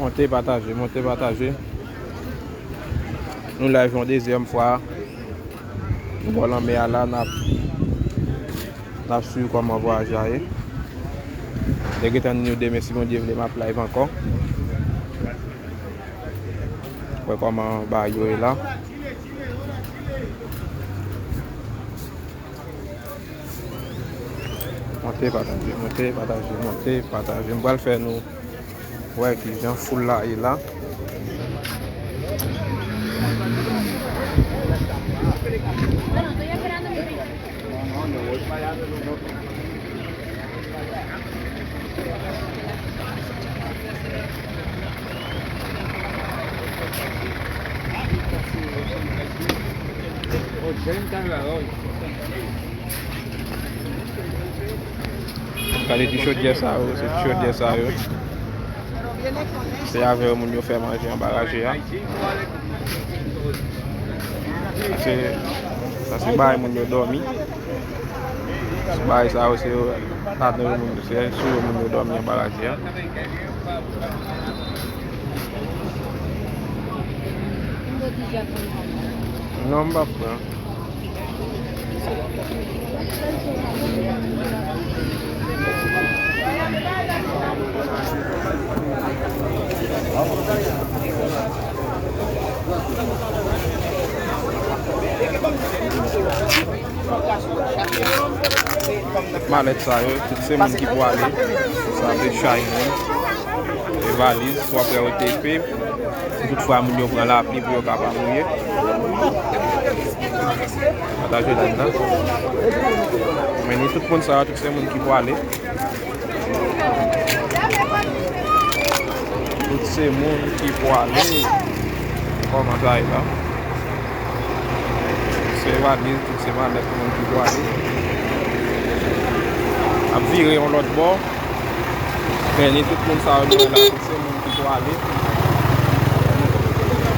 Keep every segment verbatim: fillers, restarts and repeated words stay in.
Monte, pataje, monte, pataje. Nou live yon dezyèm fwa. Nou bò lanmè a la, n ap, n ap swiv kòman vwayaj la ye. Lè gentan nou demen, si Bondye vle, m ap live ankò. Wè kòman bagay yo ye la. Monte, pataje, monte, pataje, monte, pataje. M pral fè nou wè kijan foul la ye la. Gade ti chodyè sa yo, se ti chodyè sa yo. Se avè yo moun yo fè manje anba raje a. Se, sa se bagay moun yo dòmi. Se bagay sa yo, se yo, ladan yo moun, se sou yo moun yo dòmi anba raje a. Non, m p ap pran. Malèt sa yo, tout se moun ki pwale. Sa se chay moun. E valiz, w ap wè yo tepe. Si toutfwa moun yo pran lapli pou yo ka pa mouye. Pataje live la. Men ni tout moun sa yo, tout se moun ki pwale. Tout se moun ki pwale. Kòman sa ye la? Tout se valiz, tout se malèt moun ki pwale. Ap vire yon lòt bò. Men ni tout moun sa yo nou wè la, tout se moun ki pwale.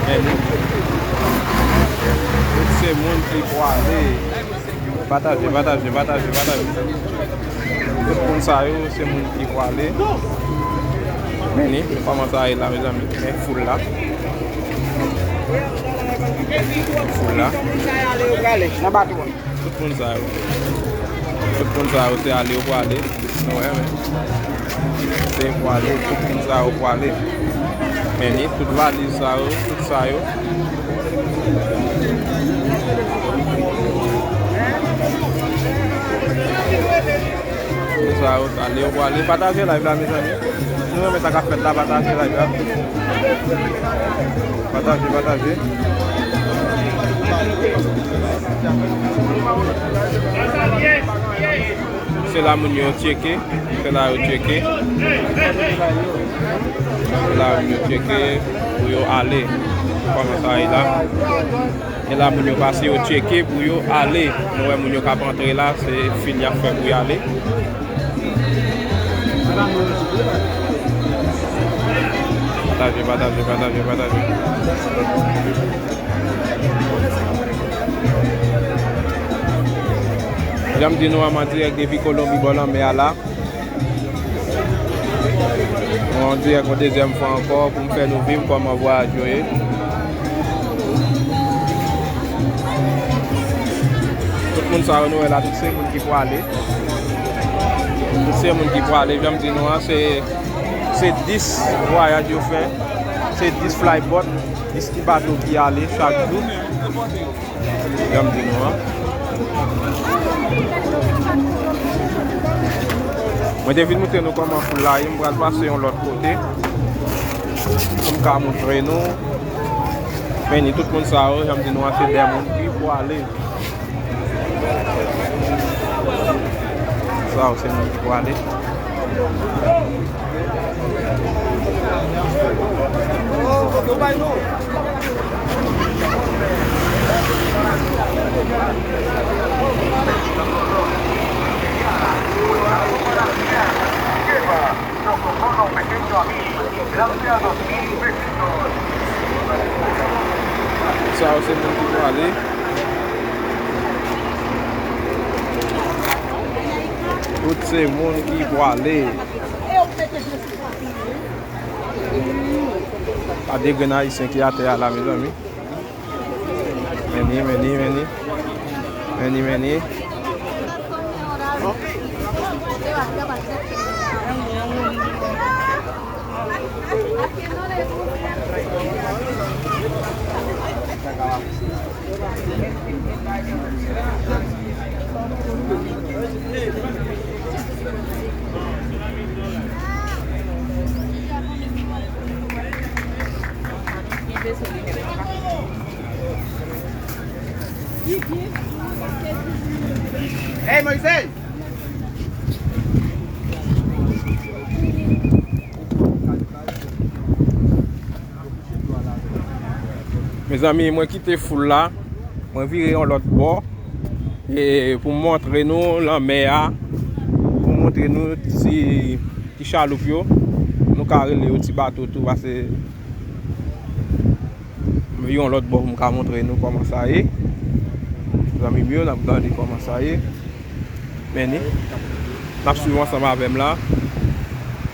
Men ni tout se moun ki pwale. Pataje, pataje, pataje, pataje. Tout moun sa yo, se moun ki pwale. Men ni, kòman sa ye la, mezanmi? Men foul la. Foul la. Nan bato a. Tout moun sa yo. Tout moun sa yo, se ale yo pwale. Nou wè, men. Se pwale, tout moun sa yo pwale. Men ni, tout valiz sa yo, tout sa yo. Sa yo, ale yo pwale. Pataje live la, mezanmi. Si nou renmen sa k ap fèt la, pataje live la. Pataje, pataje. Se la moun yo tcheke. Se la yo tcheke. Se la moun yo tcheke pou yo ale. Kòman sa ye la? E la moun yo pase, yo tcheke pou yo ale. Nou wè moun yo k ap antre la, se fil y ap fè pou y ale. Pataje, pataje, pataje, pataje. Jan m di nou an, m an dirèk depi Kolonbi bò lanmè a la. Mwen an dirèk yon dezyèm fwa ankò pou m fè nou viv kòman vwayaj yo ye. Tout moun sa yo nou wè la, tout se moun ki pwale. Tout se moun ki pwale, jan m di nou an, se, se dis vwayaj yo fè, se dis flyboat, dis ti bato ki ale chak jou. Jan m di nou an. Mwen te vin montre nou kòman foul la ye, m pral pase yon lòt kote. Pou m ka montre nou. Men ni tout moun sa yo, jan m di nou an, se de moun ki pwale. Sa yo, se moun ki pwale. Sa yo se moun ki pwale. Tout se moun ki pwale. Gade grenn ayisyen ki atè a la, mezanmi. Meni, meni, meni. Meni, meni. Hey, Moisés! Mezanmi, mwen kite foul la, mwen vire yon lòt bò, e pou m montre nou lanmè a, pou m montre nou ti, ti chaloup yo, nou ka rele yo ti bato tou, paske m vire yon lòt bò pou m ka montre nou kòman sa ye. Zanmi m yo, n ap gade kòman sa ye. Men ni, n ap swiv ansanm avè m la.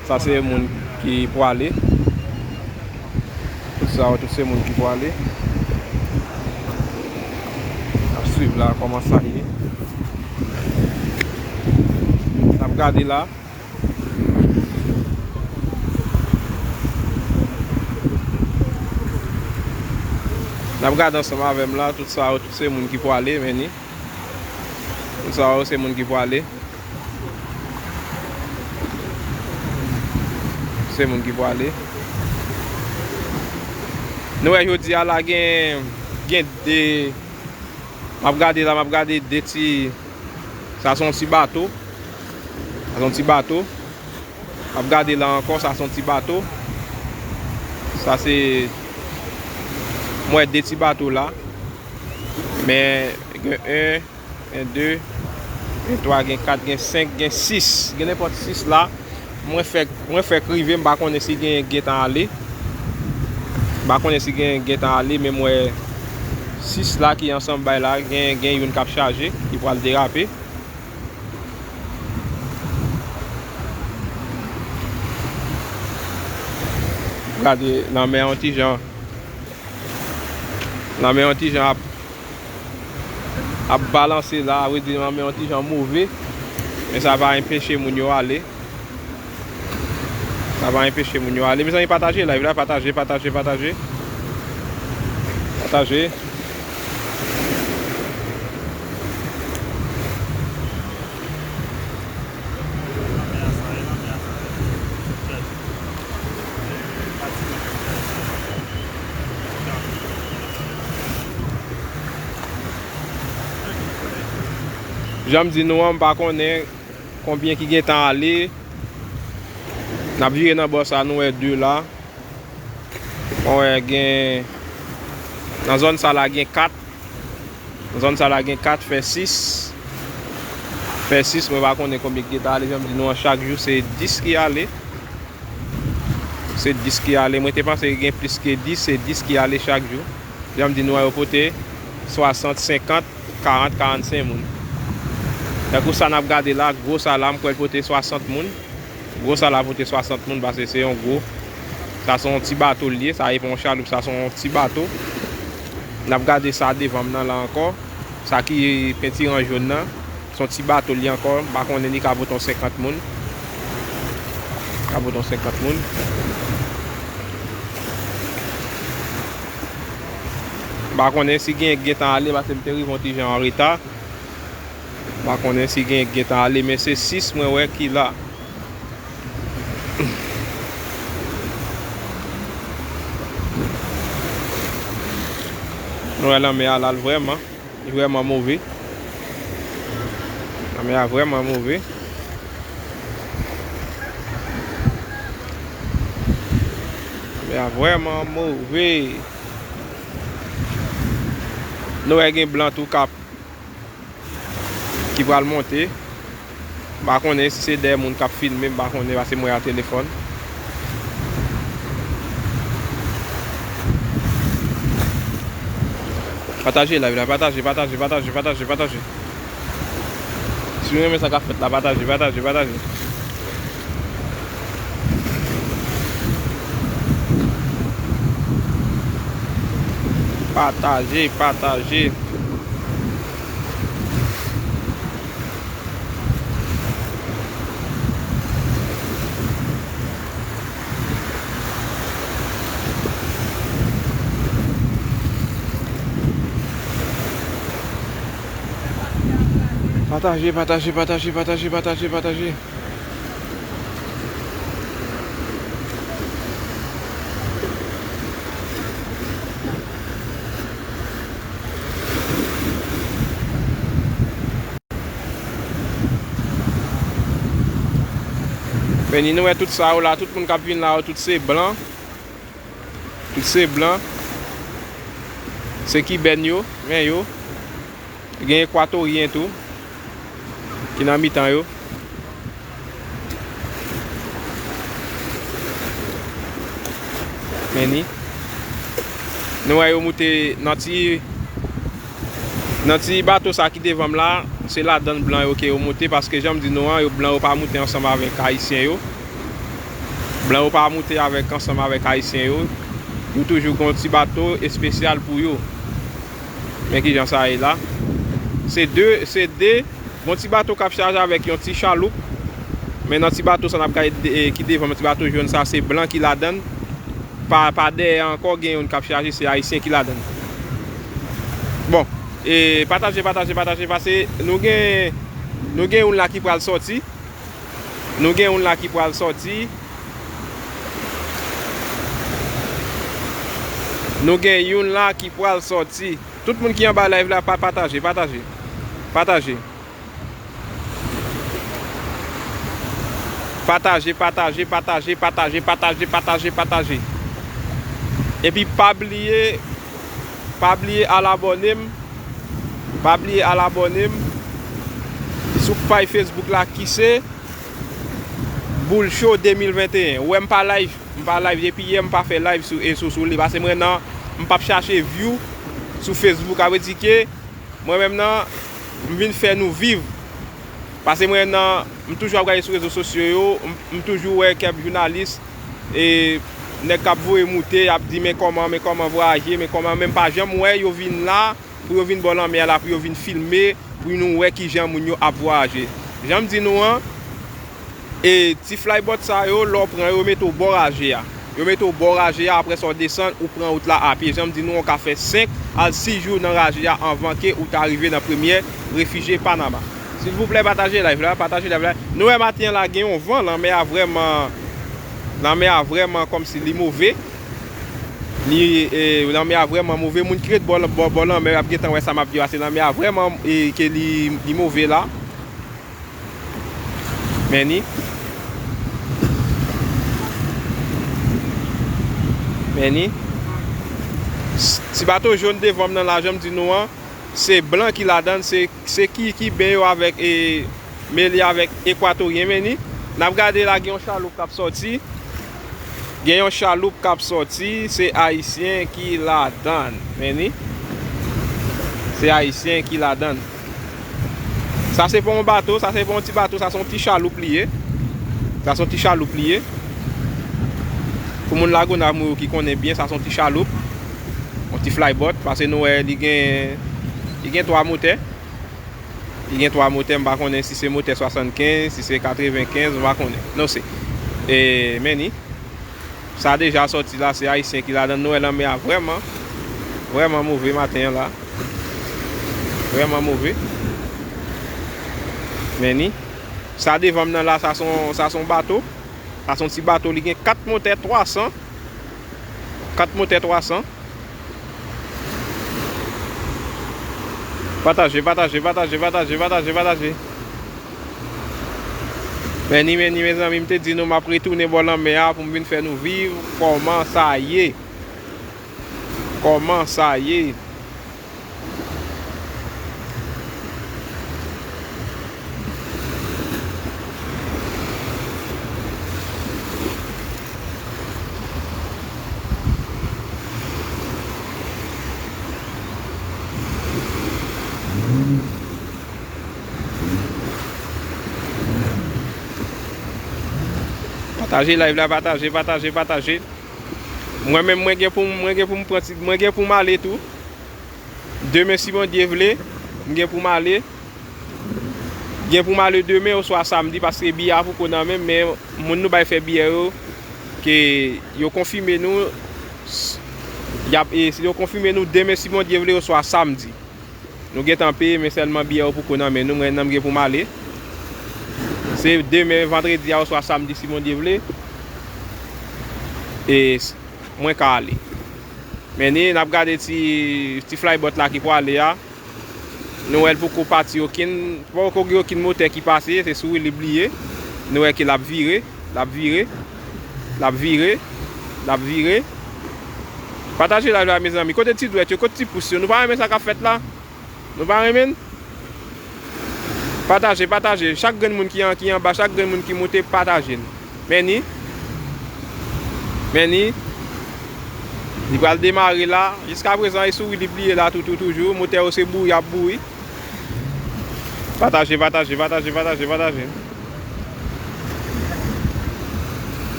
Sa se moun ki pwale. Tout sa yo, tout se moun ki pwale. N ap swiv la, kòman sa ye. N ap gade la. N ap gade ansanm avè m la, tout sa yo, tout se moun ki pwale, men ni. Tout sa yo, se moun ki pwale. Se moun ki pwale. Nou wè jodi a la gen, gen de, m ap gade la, m ap gade de ti, sa se yon ti bato. Sa se yon ti bato. M ap gade la ankò, sa se yon ti bato. Sa se, m wè de ti bato la. Men gen en, gen de, gen twa, gen kat, gen senk, gen sis. Gen nenpòt sis la. Mwen fèk, mwen fèk rive, m pa konnen si gen gentan ale. M pa konnen si gen gentan ale, men m wè sis la ki ansanm bay la, gen, gen youn k ap chaje, ki pral derape. Gade, lanmè an ti jan, lanmè an ti jan ap, ap balanse la, a vre di, lanmè an ti jan move, men sa pa enpeche moun yo ale. Sa pa enpeche moun yo ale. Mezanmi, pataje live la, pataje, pataje, pataje. Pataje. Jan m di nou an, m pa konnen konbyen ki gentan ale. N ap vire nan bò sa, nou wè de la. Mwen wè gen, nan zòn sa la gen kat. Nan zòn sa la gen kat, fè sis. Fè sis, mwen pa konnen konbyen ki gentan ale. Jan m di nou an, chak jou se dis ki ale. Se dis ki ale. Mwen te panse gen plis ke dis, se dis ki ale chak jou. Jan m di nou an, yo pote swasant, senkant, karant, karannsenk moun. Tankou sa n ap gade la, gwo sa la, m kwè l pote swasant moun. Gwo sa la pote swasant moun, paske se yon gwo. Sa se yon ti bato l ye, sa e pa yon chaloup, sa se yon ti bato. N ap gade sa devan m nan la ankò. Sa ki pentire an jòn nan. Se yon ti bato l ye ankò. M pa konnen, li ka pote yon senkant moun. Ka pote yon senkant moun. M pa konnen si gen gentan ale, paske m te rive yon ti jan an reta. M pa konnen si gen gentan ale, men se sis mwen wè ki la. Nou wè lanmè a la, l vrèman, li vrèman move. Lanmè a vrèman move. Lanmè a vrèman move. Nou wè gen blan tou k ap, ki pral monte. M pa konnen si se dèyè moun k ap filme, m pa konnen, paske m wè a telefòn. Pataje live la, pataje, pataje, pataje, pataje, pataje. Si w renmen sa k ap fèt la, pataje, pataje, pataje. Pataje, pataje. Pataje, pataje, pataje, pataje, pataje, pataje. Men ni nou wè tout sa yo la, tout moun k ap vin la yo, tout se blan. Tout se blan. Se kibèn yo, men yo. Gen ekwatoryen tou, ki nan mitan yo. Men ni. Nou wè yo moute nan ti, nan ti bato sa ki devan m la, se ladan blan yo ke yo moute, paske jan m di nou an, yo blan yo pa moute ansanm avèk ayisyen yo. Blan yo pa moute avèk, ansanm avèk ayisyen yo. Yo toujou gon ti bato espesyal pou yo. Men kijan sa ye la. Se de, se de, gon ti bato k ap chaje avèk yon ti chaloup. Men nan ti bato sa n ap gade, e, ki devan, ti bato jòn sa, se blan ki ladan l. Pa, pa dèyè ankò, gen youn k ap chaje, se ayisyen ki ladan l. Bon, e, pataje, pataje, pataje, pase nou gen, nou gen youn la ki pral sòti. Nou gen youn la ki pral sòti. Nou gen youn la ki pral sòti. Tout moun ki anba live la, pa pataje, pataje. Pataje. Pataje, pataje, pataje, pataje, pataje, pataje, pataje. Epi pa bliye, pa bliye al abòne m. Pa bliye al abòne m sou paj Facebook la ki se Boul Show de mil venteyen. Ou wè m pa live, m pa live depi yè, m pa fè live sou, e sou, sou li. Pase mwen nan, m p ap chache view sou Facebook. Sa vle di ke mwen menm nan, m vin fè nou viv. Pase mwen nan, m toujou ap gade sou rezo sosyo yo, m, m toujou wè kèk jounalis, e, nèg k ap voye moute, y ap di, "Men kòman, men kòman vwayaje, men kòman," men m pa janm wè yo vin la, pou yo vin bò lanmè a la, pou yo vin filme, pou nou wè kijan moun yo ap vwayaje. Jan m di nou an, e ti flybot sa yo, lè w pran yo, yo mete w bò raje a. Yo mete w bò raje a, apre sa w desann, ou pran wout la apye. Jan m di nou, ou ka fè senk al sis jou nan raje a anvan ke ou ta rive nan premyè refijye Panama. Silvouplè, pataje live la, pataje live la. Nou wè maten an la, gen yon van, lanmè a vrèman, lanmè a vrèman kòmsi li move. Li, e, lanmè a vrèman move. Moun ki ret bò, bò, bò lanmè ap gentan wè sa m ap di a. Se lanmè a vrèman, e, ke li, li move la. Men ni. Men ni. S-, ti bato jòn devan m nan la, jan m di nou an, se blan ki ladan l, se, se ki, kiben yo avèk, e, mele avèk ekwatoryen, men ni. N ap gade la, gen yon chaloup k ap sòti. Gen yon chaloup k ap sòti, se ayisyen ki ladan l. Men ni. Se ayisyen ki ladan l. Sa se pa yon bato, sa se pa yon ti bato, sa se yon ti chaloup li ye. Sa se yon ti chaloup li ye. Pou moun Lagonav mwen yo ki konnen byen, sa se yon ti chaloup. Yon ti flybot, pase nou wè li gen, li gen twa motè. Li gen twa motè, m pa konnen si se motè swasannkenz, si se katrevenkenz, m pa konnen. Non, se, e, men ni. Sa deja sòti la, se ayisyen ki ladan l. Nou wè lanmè a vrèman, vrèman move maten an la. Vrèman move. Men ni. Sa devan m nan la, sa se yon, sa se yon bato. Sa se yon ti bato, li gen kat motè twa san. Kat motè twa san. Pataje, pataje, pataje, pataje, pataje, pataje. Men ni, men ni, mezanmi, m te di nou m ap retounen bò lanmè a pou m vin fè nou viv kòman sa ye. Kòman sa ye. Pataje live la, pataje, pataje, pataje. Mwen menm, mwen gen pou m, mwen gen pou m pran ti, mwen gen pou m ale tou. Demen, si Bondye vle, m gen pou m ale. Gen pou m ale demen oswa samdi, paske biyè a poko nan men m, men moun nou bay fè biyè yo, ke yo konfime nou, s-, y ap, e, yo konfime nou demen, si Bondye vle, oswa samdi. Nou gentan peye, men sèlman biyè yo poko nan men nou. Mwen, nan m gen pou m ale. Se demen, vandredi a, oswa samdi, si Bondye vle. E s-, mwen ka ale. Men ni, n ap gade ti, ti flybot la ki pwale a. Nou wè l poko pati okenn, poko gen okenn motè ki pase, se sou wi li bliye. Nou wè ke l ap vire, l ap vire, l ap vire, l ap vire. Pataje live la, mezanmi. Kote ti dwèt yo, kote ti pous yo? Nou pa renmen sa k ap fèt la? Nou pa renmen l? Pataje, pataje. Chak grenn moun ki an, ki anba, chak grenn moun ki moute, pataje l. Men ni. Men ni. Li pral demare la. Jiskaprezan, e sou wi li bliye la tou, tou, toujou. Motè yo se bouri, y ap bouri. Pataje, pataje, pataje, pataje, pataje.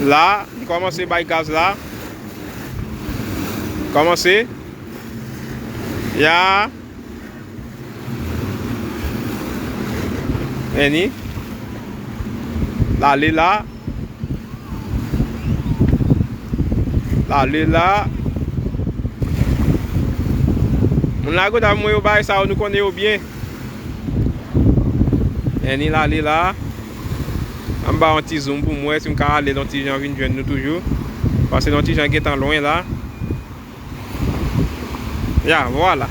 La, li kòmanse bay gaz la. Kòmanse. Ya. Men ni. L ale la. L ale la. Moun Lagonav mwen yo, bagay sa yo, nou konnen yo byen. Men ni, l ale la. Ann ba yon ti zoom pou m wè si m ka ale yon ti jan vin jwenn nou toujou. Paske yon ti jan gentan lwen la. Ya, vwala.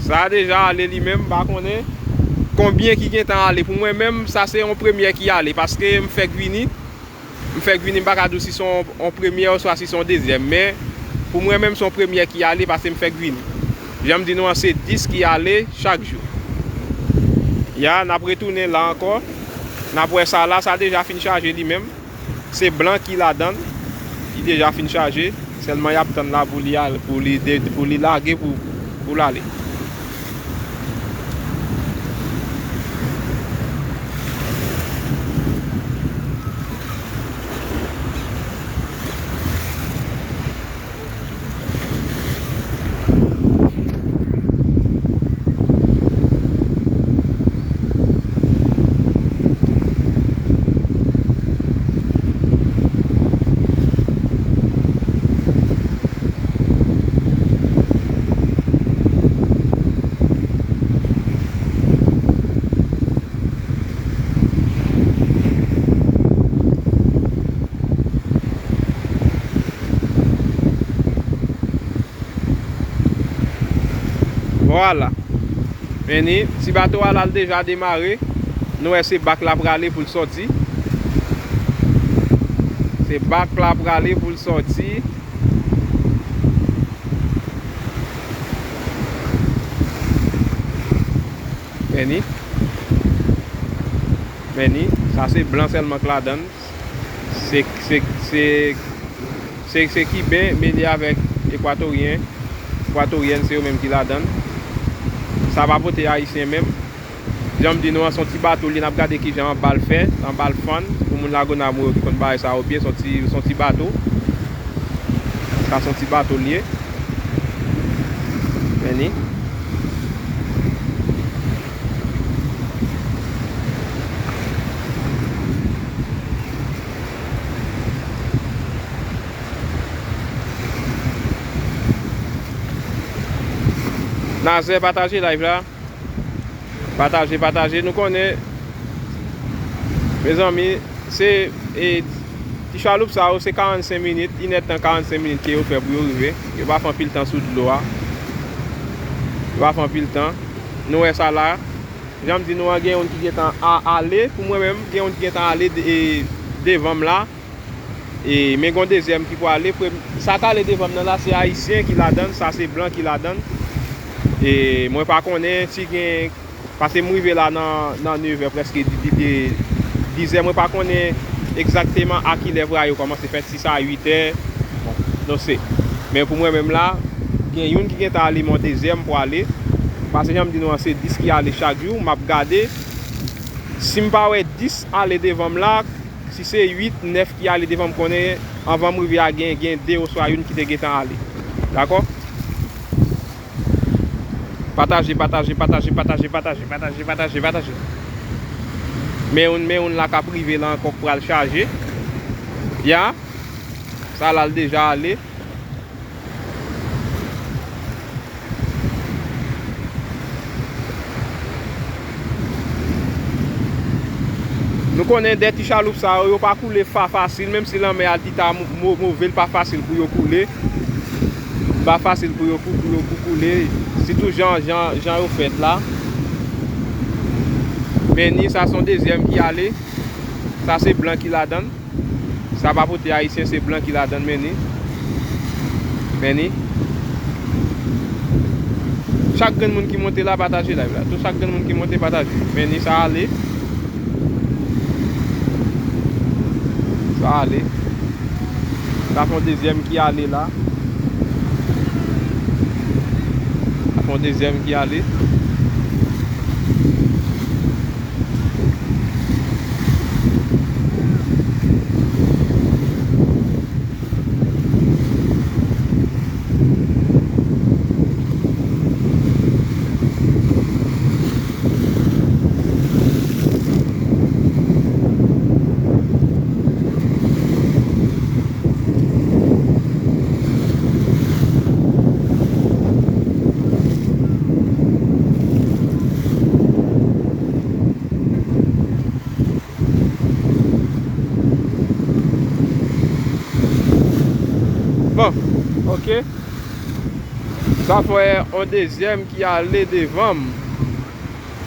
Sa a deja ale li menm, m pa konnen konbyen ki gentan ale. Pou mwen menm, sa se yon premyè ki ale, paske m fèk vini. M fèk vini, m pa ka di w si se yon, yon premyè oswa si se yon dezyèm. Men, pou mwen menm, se yon premyè ki ale, paske m fèk vini. Jan m di nou an, se dis ki ale chak jou. Ya, n ap retounen la ankò. N ap wè sa la, sa deja fin chaje li menm. Se blan ki ladan l, ki deja fin chaje. Sèlman y ap tann la pou li al, pou li de-, pou li lage pou, pou l ale. Vwala. Men ni, ti bato a la, l deja demare. Nou wè se bak la prale pou l sòti. Se bak la prale pou l sòti. Men ni. Men ni. Sa se blan sèlman k ladan l. Se, se, se, se, se Kiben mele avèk Ekwatoryen. Ekwatoryen, se yo menm ki ladan l. Sa pa pote Ayisyen menm. Jan m di nou an, se yon ti bato li, n ap gade kijan anba l fè, anba l fann. Pou moun Lagonav mwen yo ki konn bagay sa yo byen, se yon ti, se yon ti bato. Sa se yon ti bato l ye. Men ni. Nazè, pataje live la. Pataje, pataje. Nou konnen, mezanmi, se, e, ti chaloup sa yo, se karannsenk minit, inèdtan karannsenk minit ke yo fè pou yo rive. Yo pa fè anpil tan sou dlo a. Yo pa fè anpil tan. Nou wè sa la. Jan m di nou an, gen youn ki gentan a-, ale. Pou mwen menm, gen youn ki gentan ale de-, e, devan m la. E, men gon dezyèm ki pwale. Prem-, sa k ale devan m nan la, se Ayisyen ki ladan l, sa se blan ki ladan l. E, mwen pa konnen si gen, paske m rive la nan, nan nevè, prèske di-, di-, di-, dizè, mwen pa konnen egzakteman a kilè vwayal yo kòmanse fèt, si sa a uitè, bon, nou se. Men pou mwen menm la, gen youn ki gentan ale, men yon dezyèm pwale. Paske jan m di nou an, se dis ki ale chak jou, m ap gade. Si m pa wè dis ale devan m la, si se uit, nèf ki ale devan m, konnen anvan m rive a gen, gen de oswa youn ki te gentan ale. Dakò? Pataje, pataje, pataje, pataje, pataje, pataje, pataje, pataje. Men youn, men youn la k ap rive la ankò k pral chaje. Ya. Sa la l deja ale. Nou konnen de ti chaloup sa yo, yo pa koule fa fasil, menm si lanmè a li ta mo- mo- move, li pa fasil pou yo koule. Li pa fasil pou yo kou- pou yo kou- koule. Sitou jan jan jan yo fèt la. Men ni sa se yon dezyèm ki ale. Sa se blan ki ladan l. Sa pa pote ayisyen, se blan ki ladan l, men ni. Men ni. Chak grenn moun ki monte la, pataje live la. Tou chak grenn moun ki monte, pataje. Men ni sa ale. Sa ale. Sa fè yon dezyèm ki ale la. Sa fè yon dezyèm ki ale. Bon, ok. Sa fè yon dezyèm ki ale devan m.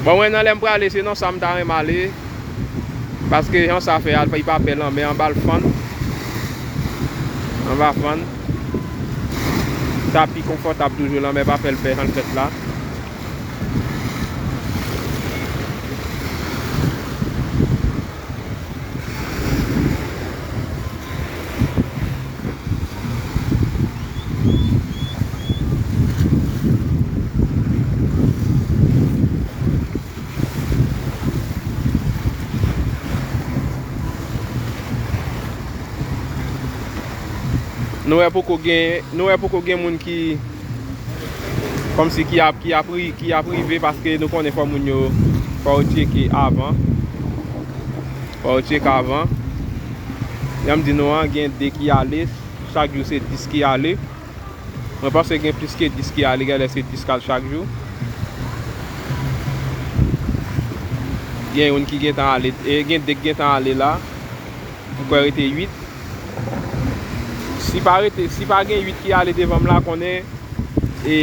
Bon, mwen nan lè m prale, se nan sa m ta renmen ale. Paske jan sa fè a, li pa pè lanmè, anba l fann. Anba fann. Sa pi konfòtab toujou, lanmè pa fè l pè, jan l fèt la. Nou wè poko gen, nou wè poko gen moun ki, kòmsi ki ap, ki ap ri- ki ap rive, paske nou konnen fò moun yo, fò yo tcheke avan. Fò yo tcheke avan. Jan m di nou an, gen de ki ale, chak jou se dis ki ale. Mwen panse gen plis ke dis ki ale, genlè se dis k al chak jou. Gen youn ki gentan ale, e gen de k gentan ale la. M kwè rete uit. Si pa rete, si pa gen uit ki ale devan m la, konnen, e,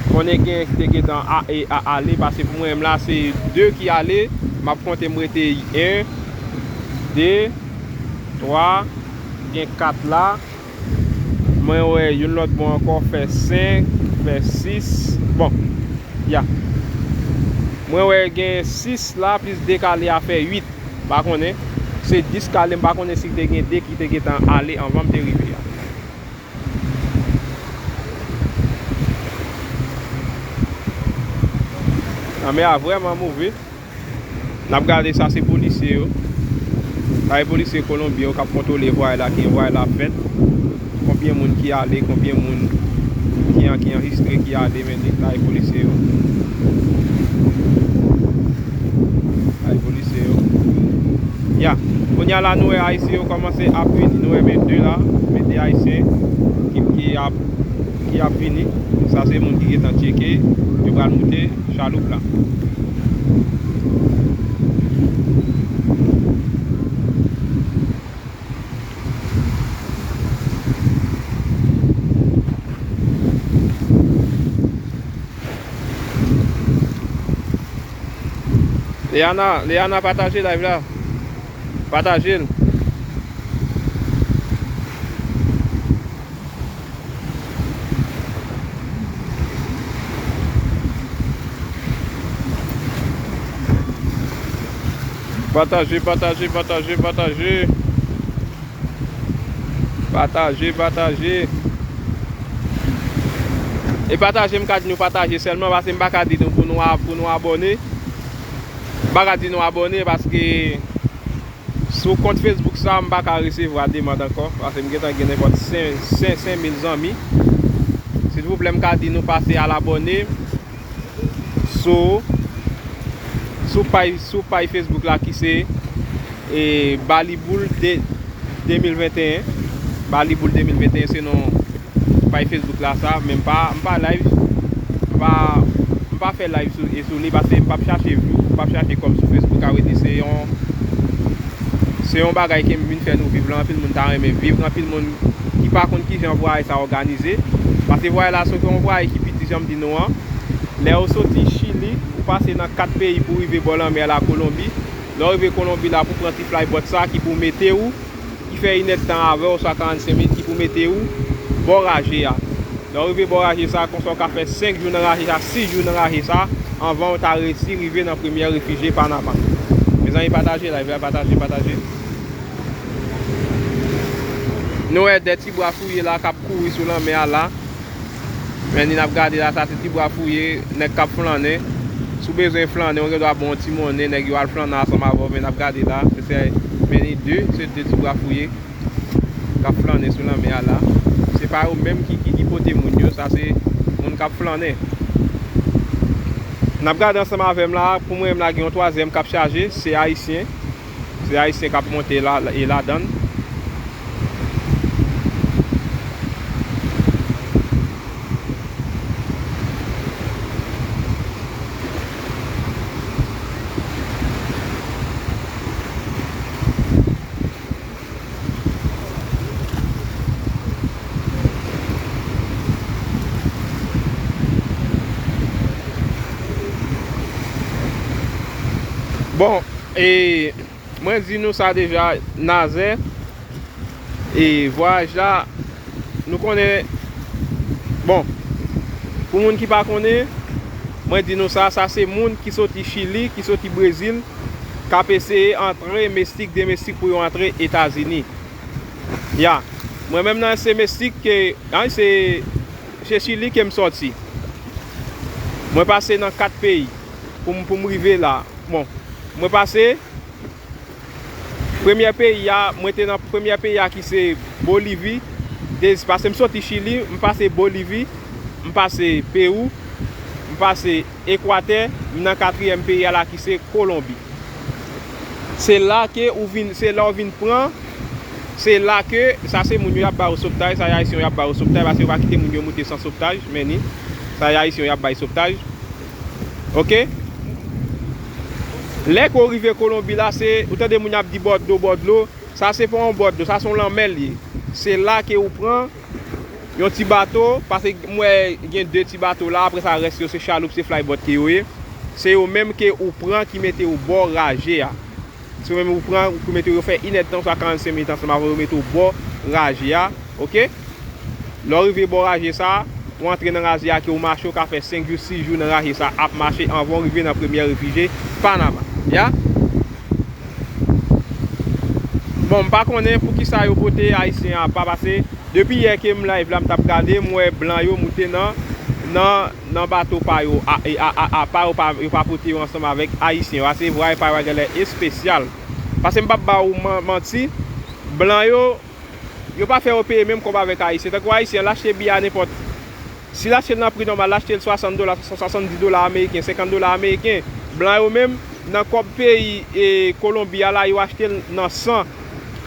konnen gen ki te gentan a- e- a- ale, paske pou mwen menm la, se de ki ale, m ap konte m rete en, de, twa, gen kat la. Mwen wè youn lòt bò ankò fè senk, fè sis. Bon, ya. Mwen wè gen sis la, plis de k ale a fè uit. M pa konnen. Se dis k ale, m pa konnen si te gen de ki te gentan ale anvan m te rive a. Lanmè a vrèman move. N ap gade, sa se polisye yo. Sa se polisye kolonbyen yo k ap kontwole vway la, ki vway la fèt. Konbyen moun ki ale, konbyen moun ki an- ki anrejistre ki ale, men li, sa se polisye yo. Sa se polisye yo. Ya, kounye a la, nou wè ayisyen yo kòmanse ap vini. Nou wè men de la, men de ayisyen ki, ki ap, ki ap vini. Sa se moun ki gentan tcheke, yo pral moute chaloup la. Leana, Leana, pataje live la. Pataje l. Pataje, pataje, pataje, pataje. Pataje, pataje. E pataje, m ka di nou pataje sèlman, paske m pa ka di nou pou nou a- pou nou abòne. M pa ka di nou abòne, paske sou kont Facebook sa, m pa ka resevwa demann ankò, paske m gentan gen nenpòt senk, senk, senk mil zanmi. Si Silvouplè, m ka di nou pase al abòne sou, sou paj, sou paj Facebook la ki se, e, Baliboul de, de mil venteyen. Baliboul de mil venteyen se non paj Facebook la sa, men m pa, m pa live, m pa, m pa fè live sou, e sou li paske m p ap chache view, m p ap chache kòb sou Facebook, sa vle di se yon, se yon bagay ke m vin fè nou viv la, anpil moun ta renmen viv, anpil moun ki pa konn kijan vwayaj sa òganize. Paske vwayaj la se yon vwayaj ki piti, jan m di nou an. Lè ou soti Chili, ou pase nan kat peyi pou rive bò lanmè la, Kolonbi. Lè w rive Kolonbi la, pou pran ti flybot sa ki pou mete w, ki fè inèdtan avè w, swa karannsenk minit, ki pou mete w bò raje a. Lè w rive bò raje sa, konsa w ka fè senk jou nan raje sa, sis jou nan raje sa, anvan w ta resi rive nan premyè refijye Panama. Mezanmi, pataje live la, pataje, pataje. Nou wè de ti bwa fouye la k ap kouri sou lanmè a la. Men ni n ap gade la, sa se ti bwa fouye, nèg k ap flannen. Si w bezwen flannen, ou gen dwa ba yon ti monnen, nèg yo al flannen ansanm avè w, men n ap gade la. Se, se, men ni de, se de ti bwa fouye k ap flannen sou lanmè a la. Se pa yo menm ki, ki, ki pote moun yo, sa se moun k ap flannen. N ap gade ansanm avè m la, pou mwen menm la, gen yon twazyèm k ap chaje, se ayisyen. Se ayisyen k ap monte la, e ladann. Bon, e mwen di nou sa deja, Nazè, e vwayaj la, nou konnen, bon, pou moun ki pa konnen, mwen di nou sa, sa se moun ki soti Chili, ki soti Brezil, k ap eseye antre mestik, demestik pou yo antre Etazini. Ya, mwen menm nan se mestik ke, an, se, se Chili ke m sòti. Mwen pase nan kat peyi pou m, pou m rive la. Bon, mwen pase premyè peyi a, mwen te nan premyè peyi a ki se Bolivi. De, pase m soti Chili, m pase Bolivi, m pase Pewou, m pase Ekwatè, m nan katriyèm peyi a la ki se Kolonbi. Se la ke ou vin, se la ou vin pran, se la ke, sa se moun yo y ap ba yo sovtaj, sa se ayisyen yo y ap ba yo sovtaj, paske yo pa kite moun yo moute san sovtaj, men ni, sa se ayisyen yo y ap bay sovtaj. Oke? Lè ke w rive Kolonbi la, se, ou tande moun y ap di bò dlo, bò dlo, sa se pa yon bò dlo, sa se yon lanmè l ye. Se la ke ou pran yon ti bato, paske m wè gen de ti bato la, apre sa rès yo se chaloup, se flybot ke yo ye. Se yo menm ke ou pran ki mete w bò raje a. Se yo menm ou pran, ou mete yo fè inèdtan, swa karannsenk minit ansanm avè w, yo mete w bò raje a, oke? Lè w rive bò raje sa, ou antre nan raje a ke ou mache, ou ka fè senk jou, sis jou nan raje sa ap mache anvan w rive nan premyè refijye Panama. Ya? Bon, m pa konnen poukisa yo pote ayisyen apa, pase depi yè ke m live la, m t ap gade, m wè blan yo moute nan, nan, nan bato pa yo, a, e, a, a, apa, yo pa, yo pa pote yo ansanm avèk ayisyen yo. Ase vwayaj pa yo a genlè espesyal. Pase m p ap ba ou man-, manti, blan yo, yo pa fè yo peye menm kòb avèk ayisyen. Tankou ayisyen, l achte biyè a nenpòt, si l achte l nan pri nòmal, l achte l swasant dola, swasanndis dola ameriken, senkant dola ameriken. Blan yo menm, nan kòb peyi, e, Kolonbi a la, yo achte l nan san.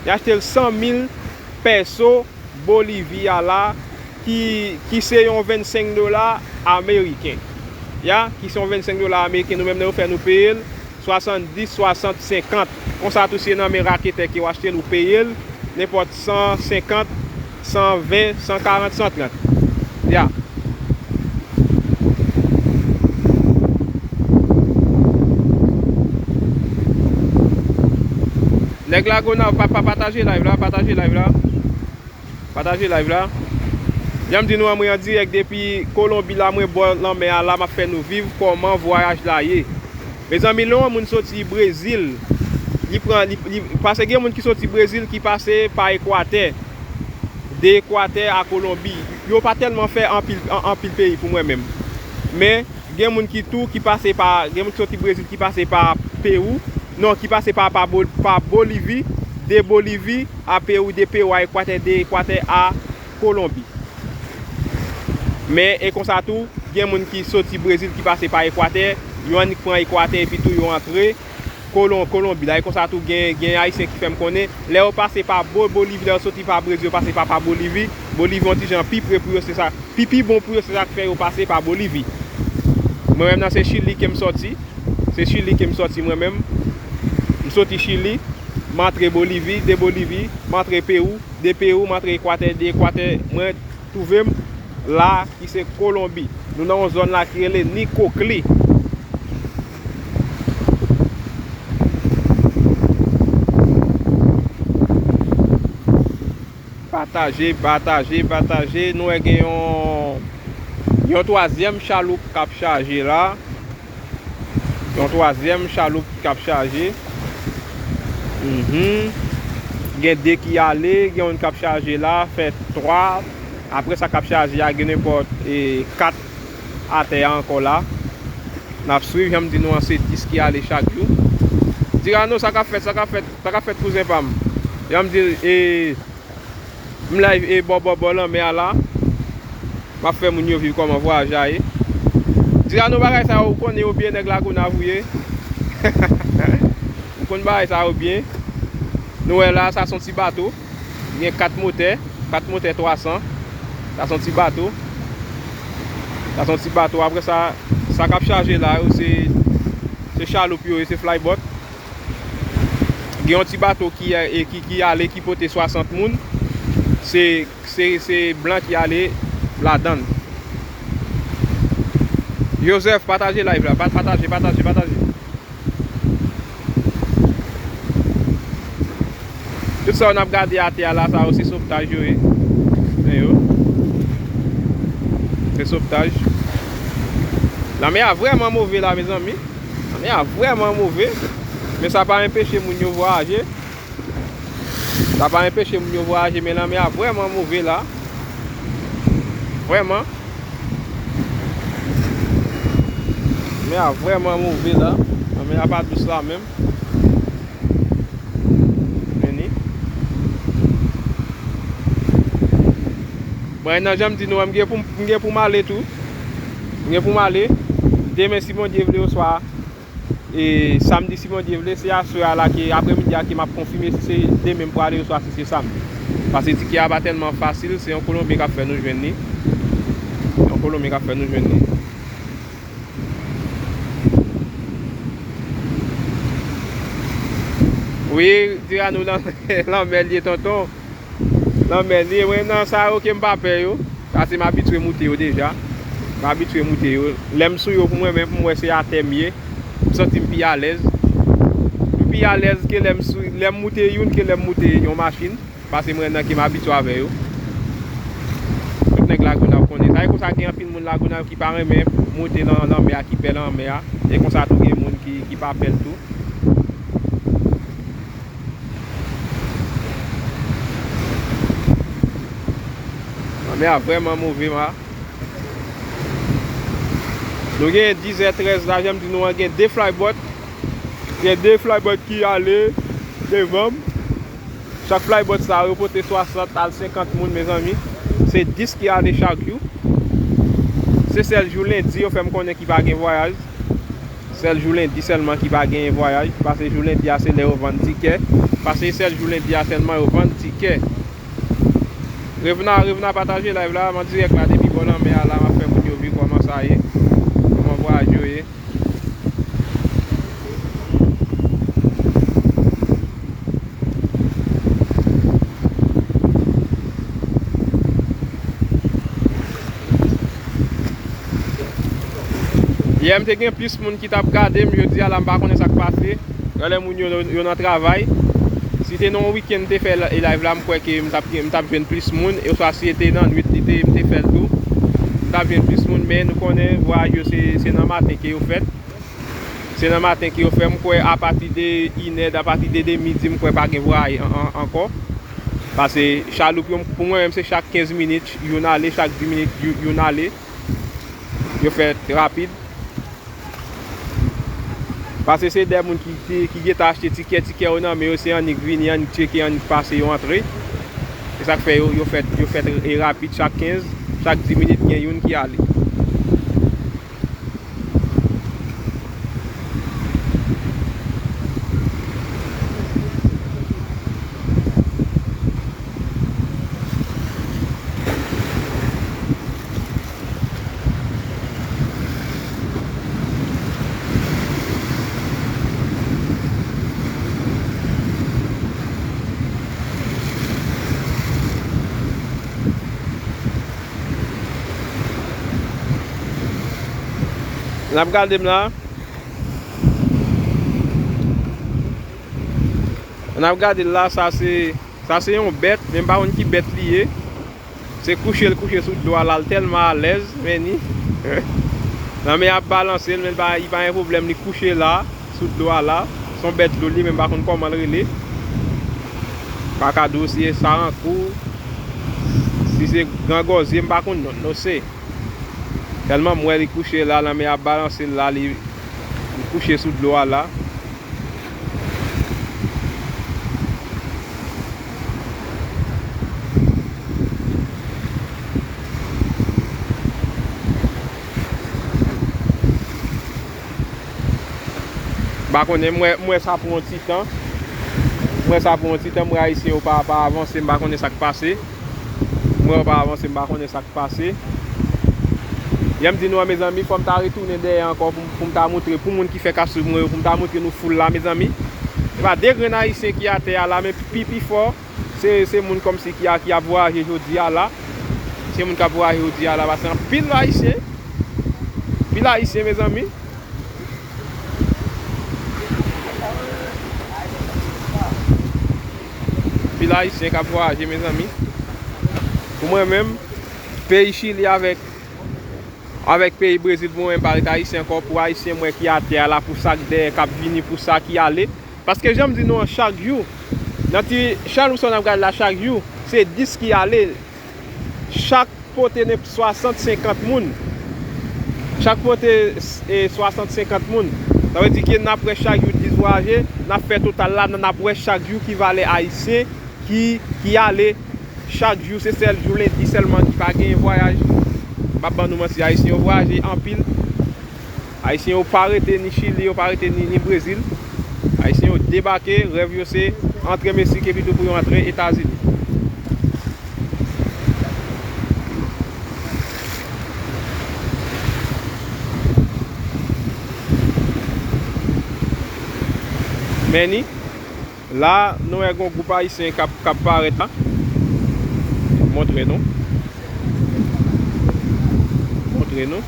Yo achte l san mil pèso Bolivi a la, ki, ki se yon vennsenk dola ameriken. Ya, ki se yon vennsenk dola ameriken, nou menm nan yo fè nou peye l swasanndis, swasant, senkant. Konsa tou, si e nan men raketè ke w achte l, ou peye l nenpòt san senkant, san ven, san karant, san trant. Ya. Nèg Lagonav, pa, pa pataje live la, pataje live la. Pataje live la. Jan m di nou an, mwen an dirèk depi Kolonbi la, mwen bò lanmè a la, m ap fè nou viv kòman vwayaj la ye. Mezanmi, lè yon moun soti Brezil, li pran, li, li, paske gen moun ki soti Brezil ki pase pa Ekwatè, de Ekwatè a Kolonbi. Yo pa tèlman fè anpil, an-, anpil peyi pou mwen menm. Men, gen moun ki tou ki pase pa, gen moun ki soti Brezil ki pase pa Pewou, non, ki pase pa, pa Bol-, pa Bolivi, de Bolivi a Pewou, de Pewou a Ekwatè, de Ekwatè a Kolonbi. Men e konsa tou, gen moun ki soti Brezil ki pase pa Ekwatè, yo annik pran Ekwatè epi tou yo antre Kolon-, Kolonbi la. E konsa tou gen, gen Ayisyen ki fè m konnen, lè yo pase pa Bo-, Bolivi, lè yo soti pa Brezil, yo pase pa, pa Bolivi, Bolivi yon ti jan pi pre pou yo, se sa, pi, pi bon pou yo, se sa k fè yo pase pa Bolivi. Mwen menm nan se Chili ke m soti, se Chili ke m soti mwen menm. M soti Chili, m antre Bolivi, de Bolivi, m antre Pewou, de Pewou, m antre Ekwatè, de Ekwatè, mwen twouve m la, ki se Kolonbi. Nou nan yon zòn la ki rele Nikokli. Pataje, pataje, pataje. Nou wè gen yon, yon twazyèm chaloup k ap chaje la. Yon twazyèm chaloup k ap chaje. Mhm. Gen de ki ale, gen youn k ap chaje la, fè twa. Apre sa k ap chaje a, gen nenpòt, e, kat atè a ankò la. N ap swiv, jan m di nou an, se dis ki ale chak jou. Dirano, sa k ap fèt, sa k ap fèt, sa k ap fèt, kouzen pa m? Jan m di, e, M live e bò, bò, bò lanmè a la. M ap fè moun yo viv kòman vwayaj la ye. Dirano, bagay sa yo, ou konnen yo byen, nèg Lagonav ou ye. Ou konn bagay sa yo byen. Nou wè la, sa se yon ti bato. Gen kat motè, kat motè twa san. Sa se yon ti bato. Sa se yon ti bato. Apre sa, sa k ap chaje la yo, se, se chaloup yo ye, se flyboat. Gen yon ti bato ki, e, ki, ki ale, ki pote swasant moun. Se, se, se blan ki ale ladan l. Joseph, pataje live la. Pa-, pataje, pataje, pataje. Tout sa yo n ap gade atè a la, sa yo se sovtaj yo ye. Men yo. Se sovtaj. Lanmè a vrèman move la, mezanmi. Lanmè a vrèman move. Men sa pa enpeche moun yo vwayaje. Sa pa enpeche moun yo vwayaje, men lanmè a vrèman move la. Vrèman. Lanmè a vrèman move la. Lanmè a pa dous la menm. Men ni. Mwen, nan jan m di nou an, m gen pou m, m gen pou m ale tou. M gen pou m ale. Demen, si Bondye vle, oswa, e, samdi, si Bondye vle, se aswè a la ke, apremidi a ke m ap konfime si se demen m prale, oswa si se samdi. Paske tikè a pa tèlman fasil, se yon Kolonbyen k ap fè nou jwenn li. Yon Kolonbyen k ap fè nou jwenn li. Wi, Dirano, nan lanmè l ye, tonton. Lanmè l ye. Mwen, nan sa yo ke m pa pè yo. Paske m abitye moute yo deja. M abitye moute yo. Lè m sou yo pou mwen menm, pou m wè se atè m ye, m santi m pi alèz. M pi alèz ke lè m sou, lè m moute youn ke lè m moute yon machin. Paske mwen nan ke m abitye avè yo. Tout nèg Lagonav konnen sa. E konsa gen anpil moun Lagonav ki pa renmen moute nan lanmè a, ki pè lanmè a. E konsa tou gen moun ki, ki pa pè l tou. Lanmè a vrèman move, ma. Nou gen dizè trèz la, jan m di nou an, gen de flyboat. Gen de flyboat ki ale devan m. Chak flyboat sa yo pote swasant al senkant moun, mezanmi. Se dis ki ale chak jou. Se sèl jou lendi yo fè m konnen ki pa gen vwayaj. Sèl jou lendi sèlman ki pa genyen vwayaj. Paske jou lendi a se lè yo vann tikè. Paske sèl jou lendi a sèlman yo vann tikè. Revna, Revna, pataje live la, m an dirèk la depi bò lanmè a la, m ap fè moun yo viv kòman sa ye, kòman vwayaj yo ye. Yè, m te gen plis moun ki t ap gade m, jodi a la, m pa konnen sa k pase. Talè moun yo, yo nan travay. Si te nan yon wikenn m te fè la-, live la, m kwè ke m t ap, m t ap jwenn plis moun, e oswa si te nan nwit li te, m te fè l tou, m t ap jwenn plis moun, men nou konnen vwayaj yo se, se nan maten ke yo fèt. Se nan maten ke yo fè, m kwè apati de inè, apati de, de midi, m kwè pa gen vwayaj an, an, ankò. Paske chaloup yo, pou mwen menm, se chak kenz minit, youn ale, chak dis minit, yo-, youn ale. Yo fèt rapid. Paske se de moun ki, ki, ki gentan achte tikè, tikè yo nan men yo, se annik vini, annik tcheke, annik pase, yo antre. Se sa k fè yo, yo fèt, yo fèt e rapid chak kenz. Chak dis minit, gen youn ki ale. N ap gade m la. N ap gade l la, sa se, sa se yon bèt, men m pa konn ki bèt li ye. Se kouche l kouche sou dlo a la, l tèlman alèz, men ni. Lanmè ap balanse l, men l pa, li pa gen pwoblèm, li kouche la, sou dlo a la. Se yon bèt dlo li, men m pa konn kòman l rele. Pa ka di w si se sarankou, si se grangòzye, m pa konn non, no se. Tèlman m wè li kouche la, lanmè ap balanse l la, li, li kouche sou dlo a la. M pa konnen, m wè, m wè sa pran yon ti tan. M wè sa pran yon ti tan, m wè Ayisyen yo pa, pa avanse, m pa konnen sa k pase. M wè yo pa avanse, m pa konnen sa k pase. Jan m di nou an, mezanmi, fò m ta retounen dèyè ankò pou, pou m ta montre, pou moun ki fèk ap swiv mwen yo, pou m ta montre nou foul la, mezanmi. Se pa de grenn Ayisyen ki atè a la, men pi, pi fò, se, se moun kòmsi ki a, ki ap vwayaje jodi a la. Se moun k ap vwayaje jodi a la, paske anpil Ayisyen, anpil Ayisyen, mezanmi. Anpil Ayisyen k ap vwayaje, mezanmi. Pou mwen menm, peyi Chili avèk, avèk peyi Brezil, pou mwen, m pa ret Ayisyen ankò. Pou Ayisyen m wè ki atè a la, pou sa k dèyè, k ap vini, pou sa ki ale. Paske jan m di nou an, chak jou, nan ti chan rouson n ap gade la, chak jou, se dis ki ale. Chak pote nenp swasant, senkant moun. Chak pote, e, swasant, senkant moun. Sa vle di ke n ap wè chak jou dis vwayaje, n ap fè total la, n ap wè chak jou ki valè ayisyen ki, ki ale. Chak jou, se sèl jou lendi sèlman ki pa genyen vwayaj. M p ap ban nou manti, ayisyen yo vwayaje anpil. Ayisyen yo pa rete ni Chili, yo pa rete ni, ni Brezil. Ayisyen yo debake, rèv yo se antre Meksik epi tou pou yo antre Etazini. Men ni, la, nou wè gon gwoup ayisyen k ap, k ap parèt la. Montre nou. Montre nou.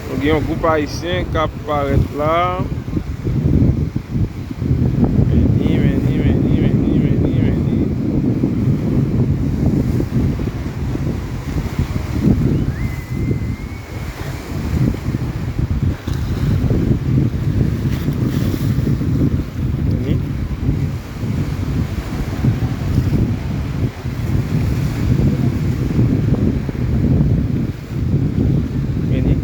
Nou gen yon gwoup ayisyen k ap parèt la. Vini, vini, vini, vini, vini, vini. Vini. Vini.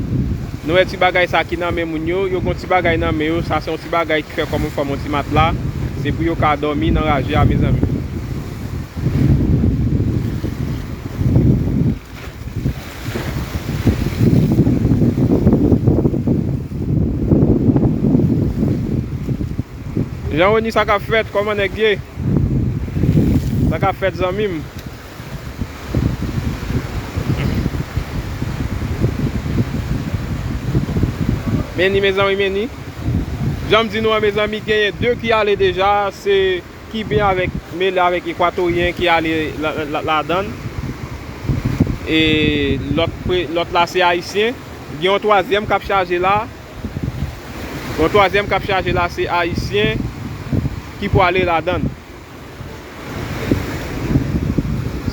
Nou wè ti bagay sa ki nan men moun yo, yo gon ti bagay nan men yo, sa se yon ti bagay ki fè kòm yon fòm yon ti matla, se pou yo ka dòmi nan raje a, mezanmi. Jean Rony, sa k ap fèt? Kòman nèg ye? Sa k ap fèt, zanmi m? Men ni, mezanmi, men ni. Jan m di nou an, mezanmi, genyen de ki ale deja, se Kiben avèk, mele avèk Ekwatoryen ki ale la, la, ladann. E lòt pre-, lòt la se Ayisyen. Gen yon twazyèm k ap chaje la. Yon twazyèm k ap chaje la, se Ayisyen ki pwale ladann.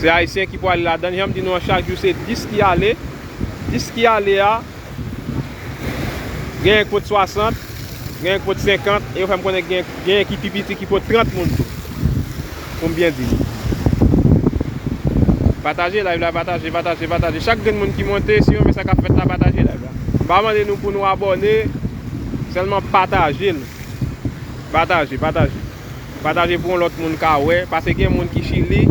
Se Ayisyen ki pwale ladann. Jan m di nou an, chak jou se dis ki ale. Dis ki ale a, genyen k pot swasant, genyen k pot senkant, e yo fè m konnen gen, genyen ki pi piti ki pot trant moun tou. Pou m byen di. Pataje live la, pataje, pataje, pataje. Chak grenn moun ki monte, si w renmen sa k ap fèt la, pataje live la. M pa mande nou pou nou abòne, sèlman pataje l. Pataje, pataje. Pataje pou yon lòt moun ka wè, paske gen moun ki Chili,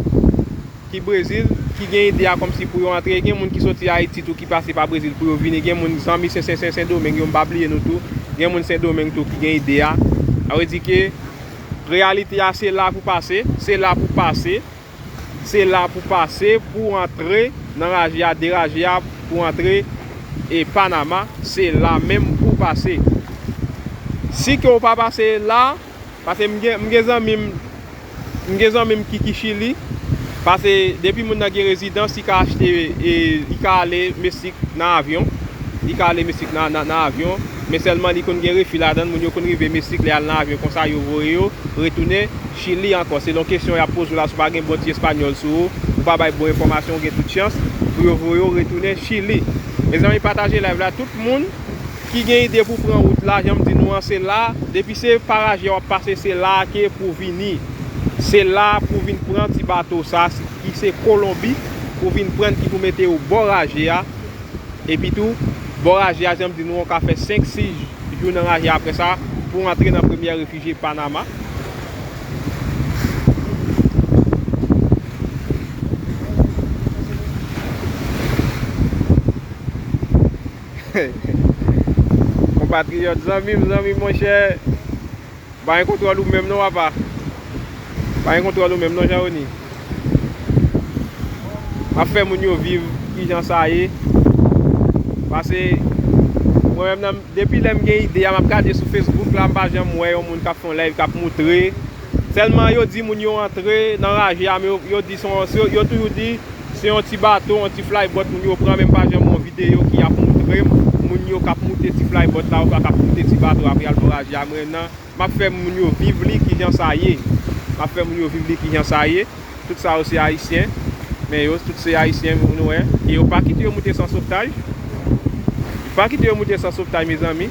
ki Brezil, ki gen ide a kòmsi pou yo antre, gen moun ki soti Ayiti tou ki pase pa Brezil pou yo vini, gen moun zanmi Sen, Sen, Sen, Sendomeng yo, m pa bliye nou tou, gen moun Sendomeng tou ki gen ide a. Sa vle di ke reyalite a se la pou pase, se la pou pase, se la pou pase, pou antre nan raje a, de raje a, pou antre e Panama, se la menm pou pase. Si ke w pa pase la, paske m gen, m gen zanmi m, m gen zanmi m ki, ki Chili, paske depi moun nan gen rezidans, li ka achte, e, li ka ale Meksik nan avyon, li ka ale Meksik nan, nan, nan avyon, men sèlman li konn gen refi ladan l, moun yo konn rive Meksik, lè y al nan avyon konsa, yo voye yo retounen Chili ankò. Selon kesyon y ap poze w la, si w pa gen bon ti espanyòl sou ou, ou pa bay bon enfòmasyon, ou gen tout chans pou yo voye w retounen Chili. Mezanmi, pataje live la, tout moun ki gen ide pou pran wout la, jan m di nou an, se la, depi se pa raje a w ap pase, se la ke pou vini. Se la pou vin pran ti bato sa, ki se Kolonbi, pou vin pran, ki pou mete w bò raje a. Epi tou, bò raje a, jan m di nou, ou ka fè senk, sis jou nan raje a. Apre sa, pou antre nan premyè refijye Panama. Konpatriyòt, zanmi m, zanmi m, monchè. Pa gen kontwòl ou menm non, papa. Pa gen kontwòl ou menm non, Jean Rony. M ap fè moun yo viv kijan sa ye. Paske mwen menm nan, depi lè m gen ide a, m ap gade sou Facebook la, m pa janm wè yon moun k ap fè yon live, k ap moutre. Sèlman yo di moun yo antre nan raje a, men yo, yo di se yon, se, yo toujou di se yon ti bato, yon ti flybòt moun yo pran, men m pa janm wè yon videyo ki ap moutre m moun yo k ap moute ti flybòt la, oswa k ap moute ti bato a pou y al bò raje a. Mwen nan M ap fè moun yo viv li kijan sa ye. M ap fè moun yo viv li kijan sa ye. Tout sa yo se Ayisyen. Men yo, tout se Ayisyen, nou wè. E yo pa kite yo moute san sovtaj. Pa kite yo moute san sovtaj, mezanmi.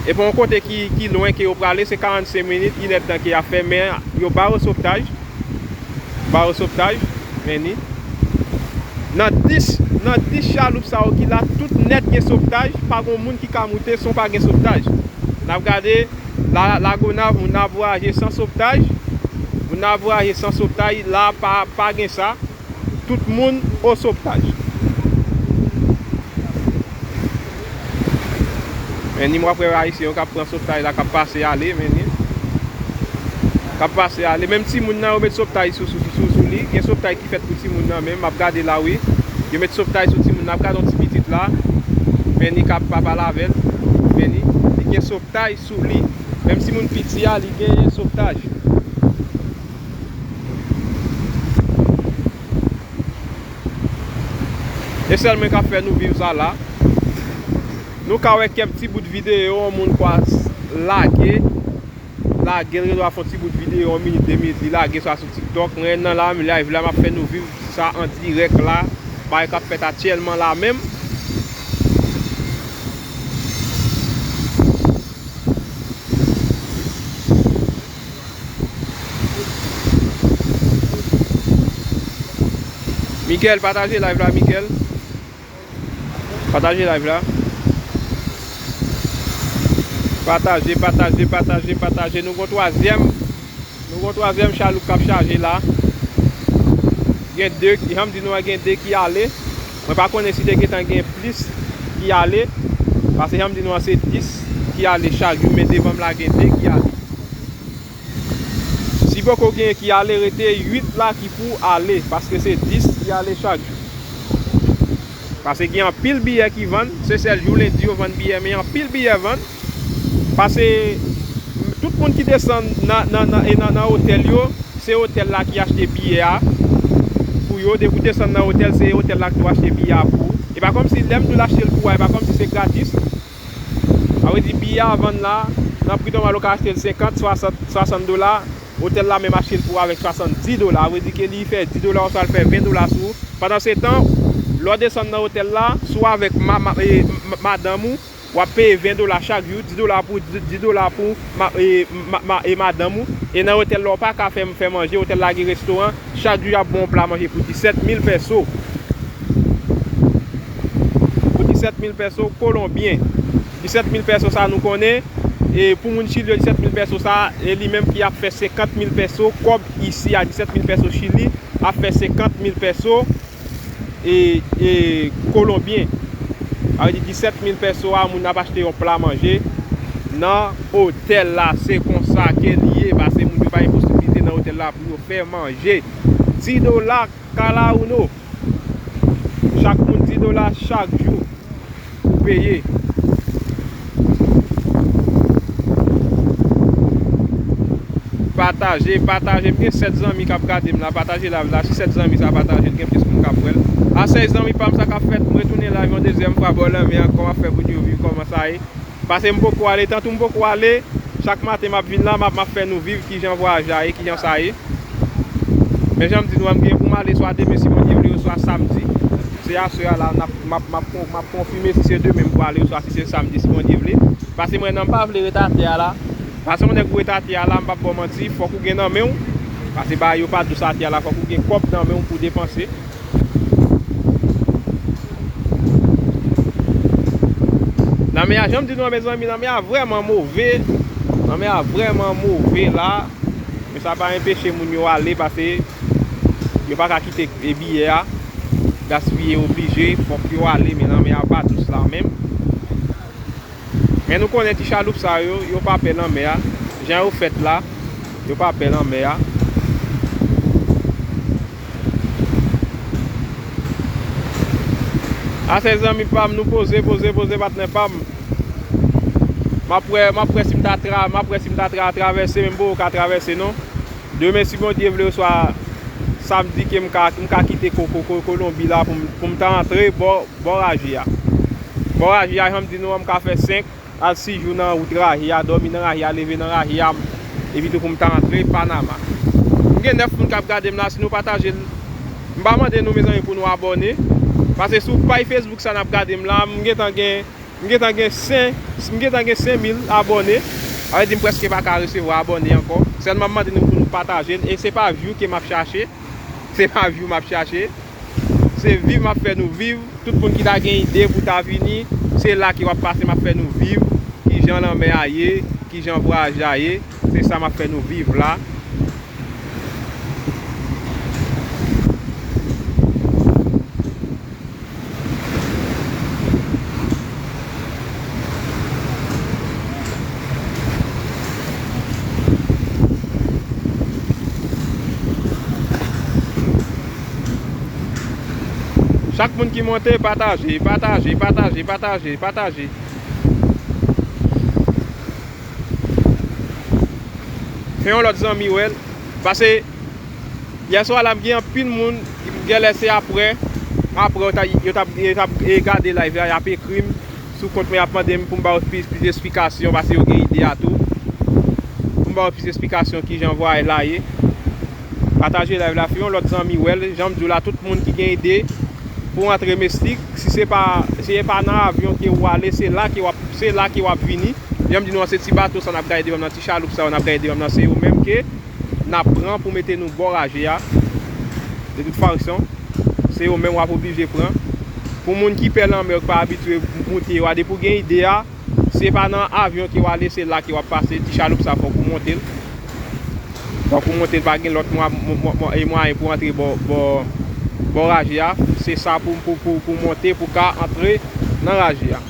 E pa yon kote ki, ki lwen ke yo prale, se karannsenk minit, inèdtan ke y ap fè, men yo ba yo sovtaj. Ba yo sovtaj, men ni. Nan dis, nan dis chaloup sa yo ki la, tout nèt gen sovtaj, pa gon moun ki ka moute san pa gen sovtaj. N ap gade, la, Lagonav, moun nan ap vwayaje san sovtaj, moun nan ap vwayaje san sovtaj, la pa, pa gen sa, tout moun o sovtaj. Men ni m w ap wè Ayisyen yo k ap pran sovtaj la, k ap pase ale, men ni. K ap pase ale. Menm timoun nan, yo met sovtaj sou, sou, sou, sou li. Gen sovtaj ki fèt pou timoun nan menm. M ap gade la, wi. Yo met sovtaj sou timoun nan. M ap gade yon ti pitit la. Men ni k ap pale avè l. Men ni. Li gen sovtaj sou li. Menm timoun piti a, li gen sovtaj. E sèl mwen k ap fè nou viv sa la. Nou ka wè kèk ti bout videyo, yon moun kwa lage, lage, l genlè fè yon ti bout videyo, yon minit, de minit, li lage sa sou TikTok. Mwen nan la, m live la, m ap fè nou viv sa an dirèk la. Bagay k ap fèt aktyèlman la menm. Michael, pataje live la, Michael. Pataje live la. Pataje, pataje, pataje, pataje. Nou gon twazyèm. Nou gon twazyèm chaloup k ap chaje la. Gen de, jan m di nou an, gen de ki ale. Mwen pa konnen si te gentan gen plis ki ale. Paske jan m di nou an, se dis ki ale chak jou, men devan m la gen de ki ale. Si poko gen ki ale, rete uit la ki pou ale, paske se dis ki ale chak jou. Paske gen anpil biyè ki vann, se sèl jou lendi yo vann biyè, men anpil biyè vann. Paske tout moun ki desann nan, nan, nan, e nan, nan otèl yo, se otèl la ki achte biyè a pou yo. Depi w desann nan otèl, se otèl la ki tou achte biyè a pou ou. E pa kòmsi lè m di w l achte l pou ou a, e pa kòmsi se gratis. Sa vle di biyè a vann la, nan pri nòmal ou ka achte l senkant, swasant, swasant dola, otèl la menm achte l pou ou avèk swasanndis dola. Sa vle di ke li fè dis dola oswa l fè ven dola sou ou. Pandansetan, lè w desann nan otèl la, si w avèk ma, ma, e, ma, madanm ou, w ap peye ven dola chak jou, dis dola pou, dis dola pou ma, e, ma, ma, e madanm ou. E nan otèl la, w pa ka fè, fè manje, otèl la gen restoran, chak jou y ap ba w yon pla manje pou disèt mil pèso. Pou disèt mil pèso kolonbyen. Disèt mil pèso sa nou konnen, e pou moun Chili yo, disèt mil pèso sa, e li menm ki ap fè senkant mil pèso kòb isi a, disèt mil pèso Chili, ap fè senkant mil pèso e, e kolonbyen. Sa vle di disèt mil pèso a, moun ap achte yon pla manje nan otèl la. Se konsa ke li ye, paske moun yo pa gen posiblite nan otèl la pou yo fè manje. Dis dola, cada uno. Chak moun dis dola chak jou pou peye. Pataje, pataje. M gen sèt zanmi k ap gade m la. Pataje live la. Si sèt zanmi sa pataje l, gen plis moun k ap wè l. A sèz zanmi pa m, sa k ap fèt? M retounen live yon dezyèm fwa bò lanmè ankò. M ap fè moun yo viv kòman sa ye. Paske m poko ale. Tantou m poko ale, chak maten m ap vin la, m ap, m ap fè nou viv kijan vwayaj la ye, kijan sa ye. Men jan m di nou an, m gen pou m ale swa demen si Bondye vle, oswa samdi. Se aswè a la, n ap, m ap, m ap, m ap konfime si se demen m pou ale, oswa si se samdi si Bondye vle. Paske mwen, non, m pa vle ret atè a la. Paske yon nèg ou ret atè a la, m p ap ba w manti, fòk ou gen nan men w. Paske bagay yo pa dous atè a la, fòk ou gen kòb nan men w pou depanse. Lanmè a, jan m di nou an, mezanmi, lanmè a vrèman move. Lanmè a vrèman move la. Men sa pa enpeche moun yo ale, paske yo pa ka kite, e, biyè a gaspiye, oblije, fòk yo ale, men lanmè a pa dous la menm. Men nou konnen ti chaloup sa yo, yo pa pè lanmè a. Jan yo fèt la, yo pa pè lanmè a. Ase zanmi pa m, nou poze, poze, poze, patnè pa m. M ap wè, m ap wè si m ta tra-, m ap wè si m ta tra-, travèse, men m poko ka travèse non. Demen, si Bondye vle, oswa samdi ke m ka, m ka kite Ko-, Ko-, Ko-, Kolonbi la pou m, pou m ta antre bò, bò Raje a. Bò Raje a, jan m di nou an, m ka fè senk al sis jou nan wout Raje a, dòmi nan Raje a, leve nan Raje a, epi tou pou m ta antre Panama. M gen nèf moun k ap gade m la, si nou pataje l, m pa mande nou, mezanmi, pou nou abòne. Paske sou paj Facebook sa n ap gade m la, m gentan gen M gentan gen senk, m gentan gen senk mil abòne. Sa vle di m prèske pa ka resevwa abòne ankò. Sèlman m mande nou pou nou pataje l. E se pa view ke m ap chache. Se pa view m ap chache. Se viv m ap fè nou viv. Tout moun ki ta gen ide pou ta vini, se la ke w ap pase m ap fè nou viv. Kijan lanmè a ye, kijan vwayaj la ye. Se sa m ap fè nou viv la. Chak moun ki monte, pataje, pataje, pataje, pataje, pataje. Fè yon lòt zanmi wè l. Paske yè swa la, m gen anpil moun, genlè se apre, apre yo ta, yo t ap, yo t ap, e, gade live la, y ap ekri m sou kont mwen, y ap mande m pou m ba yo plis, plis esplikasyon, paske yo gen ide a tou. Pou m ba yo plis esplikasyon kijan vwayaj la ye. Pataje live la, fè yon lòt zanmi wè l. Jan m di w la, tout moun ki gen ide pou antre Mesik, si se pa, si se pa nan avyon ke ou ale, se la ke w ap, se la ke w ap vini. Jan m di nou an, se ti bato sa n ap gaye devan m nan, ti chaloup sa yo n ap gaye devan m nan, se yo menm ke n ap pran pou mete nou bò Raje a. De tout fason, se yo menm w ap oblije pran. Pou moun ki pè lanmè, ki pa abitye moute yo a, depi w gen ide a, se pa nan avyon ke w ale, se la ke w ap pase. Ti chaloup sa, fòk ou monte l. Fòk ou monte l, pa gen lòt mwa-, mwa-, mwa-, mwa-, e mwayen pou antre bò, bò, bò Raje a. Se sa pou, pou, pou, pou monte, pou ka antre nan Raje a.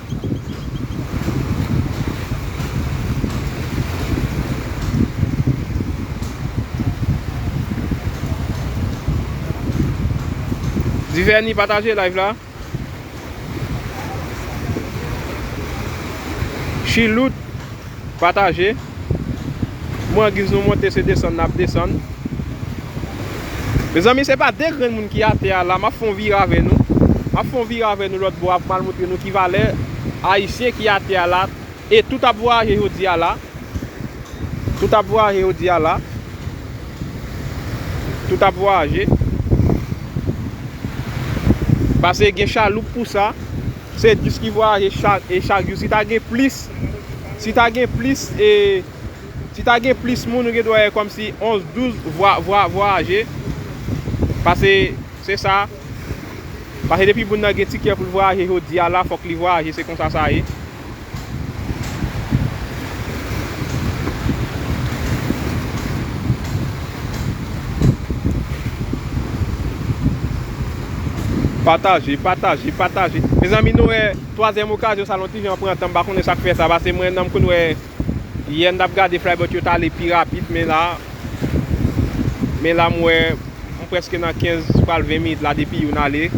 Divèni, pataje live la. Chilout, pataje. Bon, angiz nou monte, se desann n ap desann. Mezanmi, se pa de grenn moun ki atè a la. M ap fè yon vire avè nou. M ap fè yon vire avè nou lòt bò a pou m al montre nou ki valè Ayisyen ki atè a la. E tout ap vwayaje jodi a la. Tout ap vwayaje jodi a la. Tout ap vwayaje. Paske gen chaloup pou sa. Se dis ki vwayaje chak, e chak jou. Si ta gen plis, si ta gen plis, e si ta gen plis moun, ou gen dwa wè kòmsi onz, douz vwa-, vwa-, vwayaje. Paske se sa. Paske depi moun nan gen tikè pou l vwayaje jodi a la, fòk li vwayaje, se konsa sa ye. Pataje, pataje, pataje. Mezanmi, nou wè, twazyèm okazyon sa, yon ti jan pran tan, m pa konnen sa k fè sa, paske mwen menm m konn wè, yè n t ap gade Flybot yo t ale pi rapid, men la, men la m wè, m prèske nan kenz, pral ven minit la depi youn ale.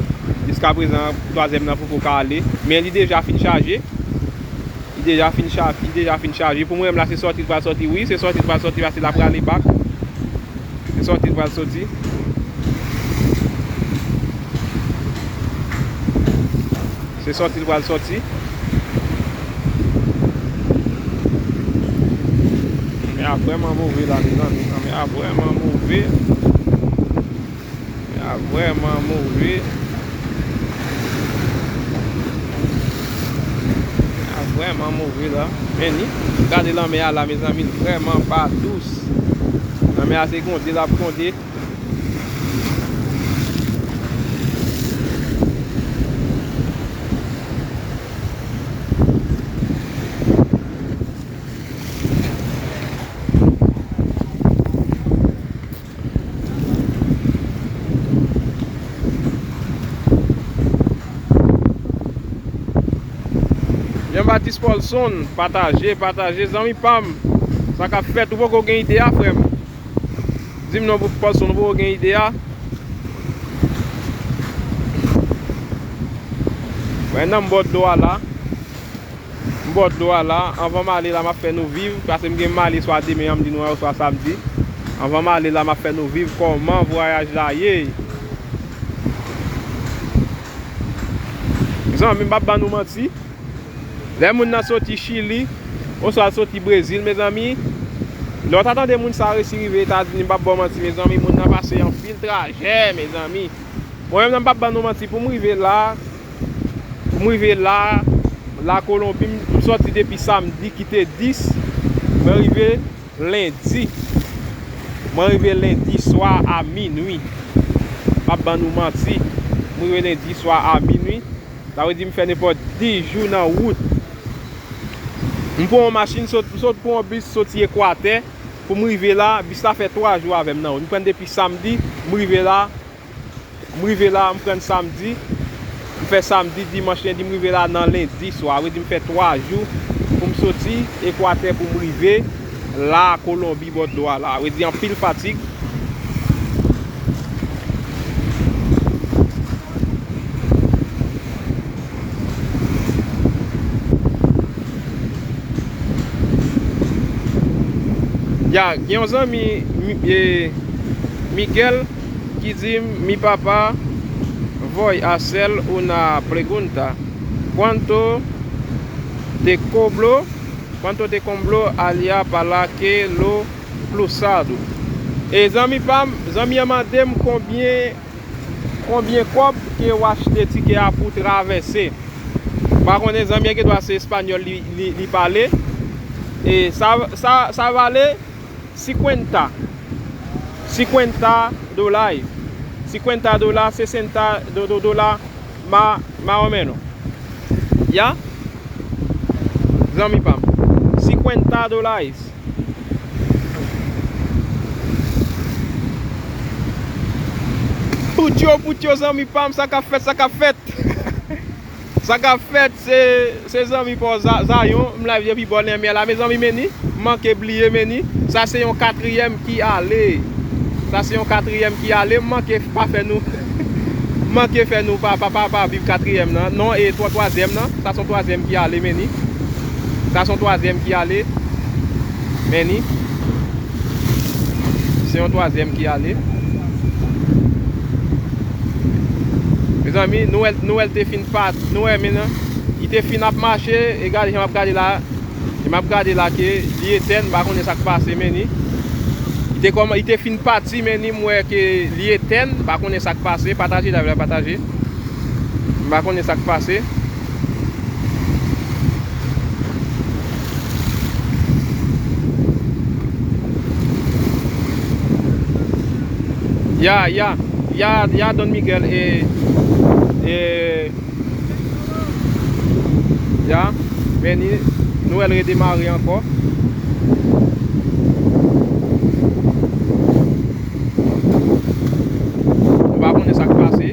Jiskaprezan, twazyèm nan poko ka ale, men li deja fin chaje. Li deja fin cha-, li deja fin chaje. Pou mwen menm la, se sòti l pral sòti. Wi, se sòti l pral sòti, paske l ap rale bak. Se sòti l pral sòti. Se sòti l pral sòti. Lanmè a vrèman move la, mezanmi. Lanmè a vrèman move. Lanmè a vrèman move. Lanmè a vrèman move la. Men ni, gade lanmè a la, mezanmi, l vrèman pa dous. Lanmè a se gwonde l ap gwonde. Jean Baptiste Paulson, pataje, pataje, zanmi pa m. Sa k ap fèt, ou poko gen ide a, frè m? Di m non, Paulson, ou poko gen ide a? Mwen nan m bò dlo a la. M bò dlo a la. Anvan m ale la, m ap fè nou viv. Paske m gen m ale swa demen an, m di nou an, oswa samdi. Anvan m ale la, m ap fè nou viv kòman vwayaj la ye. Zanmi, m p ap ban nou manti. Lè moun nan soti Chili, oswa l soti Brezil, mezanmi, lè w ta tande moun sa resi rive Etazini, m p ap ba w manti, mezanmi, moun nan pase anpil trajè, mezanmi. Mwen menm nan, m p ap ban nou manti, pou m rive la, pou m rive la, la Kolonbi, m, m sòti depi samdi ki te dis, mwen rive lendi. Mwen rive lendi swa a minwi. M p ap ban nou manti. Mwen rive lendi swa a minwi. Sa vle di m fè nenpòt dis jou nan wout. M pran yon machin, sot, m sot pran yon bis soti Ekwatè pou m rive la. Bis la fè twa jou avè m nan wout. M pran depi samdi, m rive la. M rive la, m pran samdi. M fè samdi, dimanch, lendi, m rive la nan lendi swa. Sa vle di m fè twa jou pou m soti Ekwatè pou m rive la, Kolonbi, bò dlo a la. Sa vle di anpil fatig. Ya, gen yon zanmi, Mi-, e, Miguel, ki di m, "Mi papá foi hacer una pregunta. Quanto te cobró, quanto te cobró allá para que lo cruzado?" E zanmi pa m, zanmi an mande m konbyen, konbyen kòb ke w achte tikè a pou travèse. M pa konnen, zanmi an gen dwa se espanyòl li, li, li pale. E sa, sa, sa vale cincuenta, cincuenta dólares. Cincuenta dólares, sesenta do, do, dola, ma, ma o menos. Ya? Zanmi pa m. Cincuenta dólares. Poutyo, poutyo, zanmi pa m, sa k ap fèt, sa k ap fèt. Sa k ap fèt, se, se zanmi pa w Za-, Zayon, m live depi bò Lenmè la. Mezanmi, men ni, m manke bliye, men ni, sa se yon katriyèm ki ale. Sa se yon katriyèm ki ale, m manke pa fè nou, m manke fè nou pa, pa, pa, pa viv katriyèm nan. Non, e twa-, twazyèm nan, sa se yon twazyèm ki ale, men ni. Sa se yon twazyèm ki ale. Men ni. Se yon twazyèm ki ale. Mezanmi, nou wè, nou wè l te fin pat-, nou wè, men nan, li te fin ap mache, e gade jan m ap gade la, jan m ap gade la ke li etèn, m pa konnen sa k pase, men ni. Li te kòman, li te fin pati, men ni, m wè ke li etèn, m pa konnen sa k pase, pataje live la, pataje. M pa konnen sa k pase. Ya, ya, ya, ya, Don Miguel, e, e, ya, men ni, nou wè l redemare ankò. Nou pa konnen sa k pase.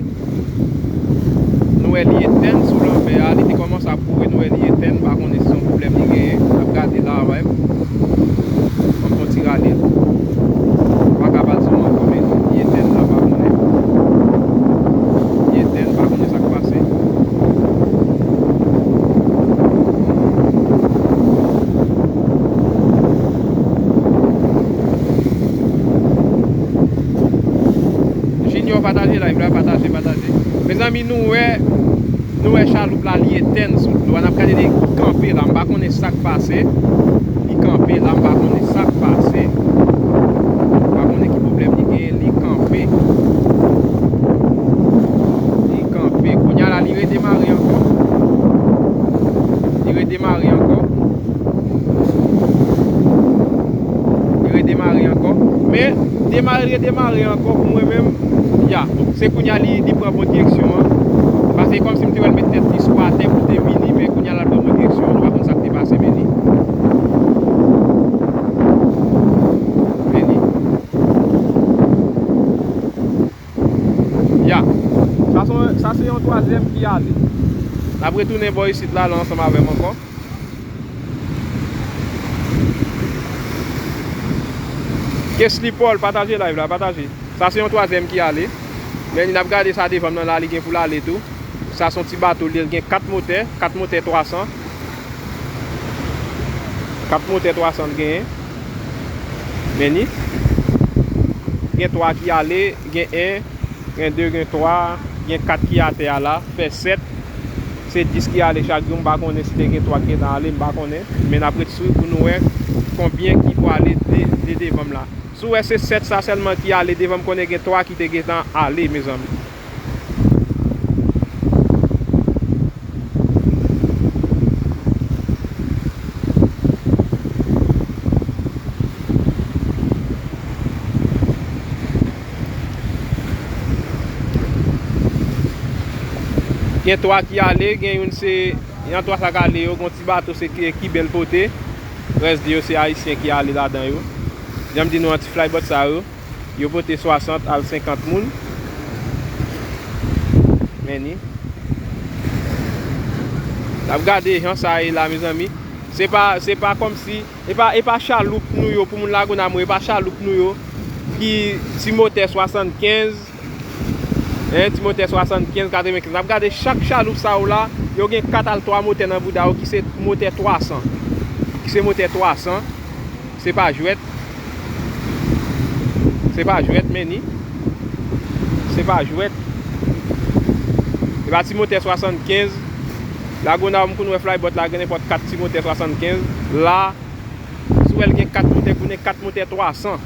Pataje live la, pataje, pataje. Mezanmi, nou wè, nou wè chaloup la, li etèn sou dlo a. N ap gade li kanpe la. M pa konnen sa k pase. Li kanpe la, m pa konnen sa k pase. M pa konnen ki pwoblèm li genyen, li kanpe. Li kanpe. Kounye a la, li redemare ankò. Li redemare ankò. Li redemare ankò. Men, demare, redemare ankò pou mwen menm. Ya, se kounye a li, li pran bon direksyon an. Paske kòmsi m te wè l met tèt li sou atè pou te vini, men kounye a l al pran bon direksyon an. Nou pa konn sa k te pase, men li. Men li. Ya. Sa se, sa se yon twazyèm ki ale. N ap retounen bò isit la, la ansanm avè m ankò. Kesly Paul, pataje live la, pataje. Sa se yon twazyèm ki ale. Men n ap gade sa devan m nan la, li gen pou l ale tou. Sa se yon ti bato, li gen kat motè, kat motè twa san. Kat motè twa san l genyen. Men ni. Gen twa ki ale, gen en, gen de, gen twa, gen kat ki atè a la, fè sèt. Se dis ki ale chak jou, m pa konnen si te gen twa ki gentan ale, m pa konnen. Men n ap ret swiv pou nou wè konbyen ki pwale de, de devan m la. Si w wè se sèt sa sèlman ki ale devan m, konnen gen twa ki te gentan ale, mezanmi. Gen twa ki ale, gen youn se, nan twa sa k ale yo, gen yon ti bato se ki, Kiben l pote. Rès de yo se Ayisyen ki ale ladan yo. Jan m di nou an, ti flybot sa yo. Yo pote swasant al senkant moun. Men ni. N ap gade jan sa ye la, mezanmi. Se pa, se pa kòmsi, e pa, e pa chaloup nou yo, pou moun Lagonav mwen, e pa chaloup nou yo ki ti motè swasannkenz, en, ti motè swasannkenz, katrevenkenz. N ap gade chak chaloup sa yo la, yo gen kat al twa motè nan bouda yo ki se motè twa san. Ki se motè twa san. Se pa jwèt. Se pa jwèt, men ni. Se pa jwèt. E pa ti motè swasannkenz. Lagonav, m konn wè flybot la gen nenpòt kat ti motè swasannkenz. La, si w wè l gen kat motè, konnen kat motè twa san.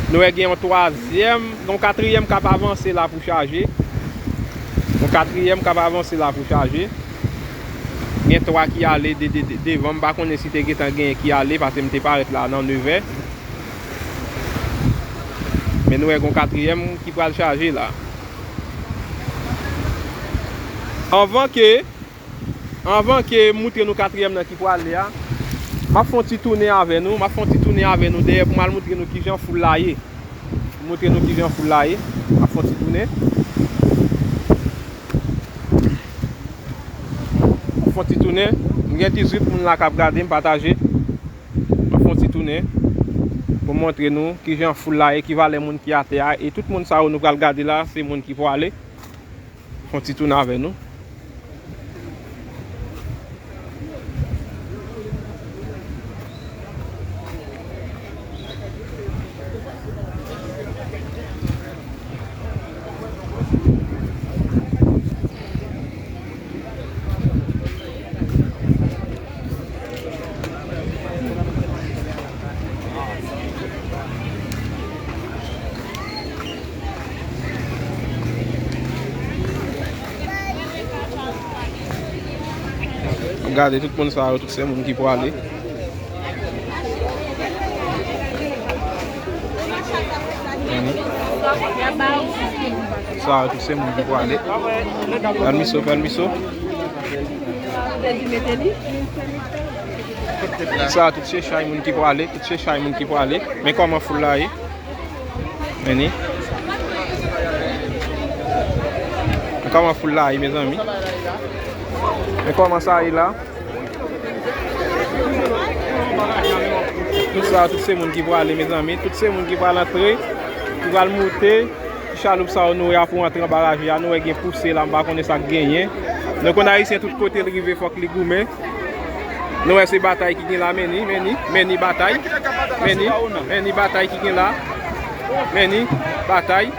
Nou wè gen yon twazyèm, yon katriyèm k ap avanse la pou chaje. Yon katriyèm k ap avanse la pou chaje. Gen twa ki ale de, de, de, devan. M pa konnen si te gentan genyen ki ale, paske m te parèt la nan nevè. Men nou wè gen yon katriyèm ki pral chaje la. Anvan ke Anvan ke m moutre nou katriyèm nan ki pwale a, m ap fè yon ti tounen avè nou. M ap fè yon ti tounen avè nou dèyè pou m al moutre nou kijan foul la ye. Moutre nou kijan foul la ye. M ap fè yon ti tounen. M ap fè yon ti tounen. M gen dizuit moun la k ap gade m, pataje. M ap fè yon ti tounen pou m montre nou kijan foul la ye, ki valè moun ki atè a. E tout moun sa yo nou pral gade la, se moun ki pwale. Fè yon ti tounen avè nou. Gade tout moun sa yo, tout se moun ki pwale. Sa yo, tout se moun ki pwale. Pèmiso, pèmiso. Sa yo, tout se chay moun ki pwale, tout se chay moun ki pwale. Men kòman foul la ye. Men ni. Men kòman foul la ye, mezanmi. Men kòman sa ye la. Tout sa, tout se moun ki pwale, mezanmi. Tout se moun ki pral antre, ki pral moute. Chaloup sa yo nou wè ap rantre anba lari a, nou wè gen pouse la, m pa konnen sa k genyen. Nou konn Ayisyen tout kote l rive fòk li goumen. Nou wè se batay ki gen la, men ni, men ni, men ni batay. Men ni, men ni batay ki gen la. Men ni batay.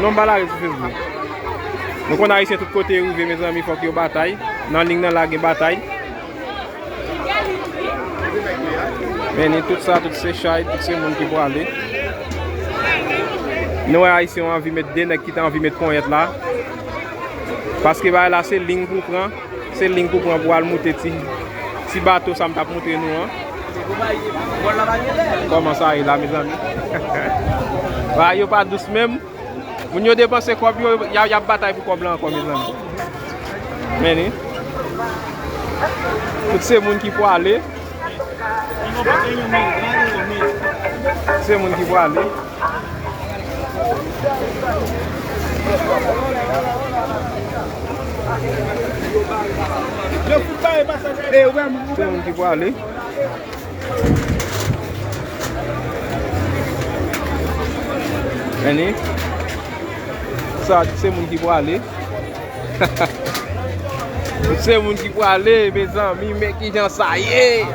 Non, m pa lage sou Facebook. Nou konn Ayisyen tout kote yo rive, mezanmi, fòk yo batay. Nan liy nan la gen batay. Men ni tout sa, tout se chay, tout se moun ki pwale. Nou wè Ayisyen yo anvi met de nèg ki te anvi met ponyèt la. Paske bagay la se liy pou pran, se liy pou pran pou al moute ti, ti bato sa m t ap montre nou an. Kòman sa ye la, mezanmi? Bagay yo pa dous menm. Moun yo depanse kòb yo, y a, y ap batay pou kòb la ankò, mezanmi. Men ni. Tout se moun ki pwale. Se moun ki pwale. Se moun ki pwale. Men ni. Sa, se moun ki pwale. Se moun ki pwale, mezanmi, men kijan sa ye.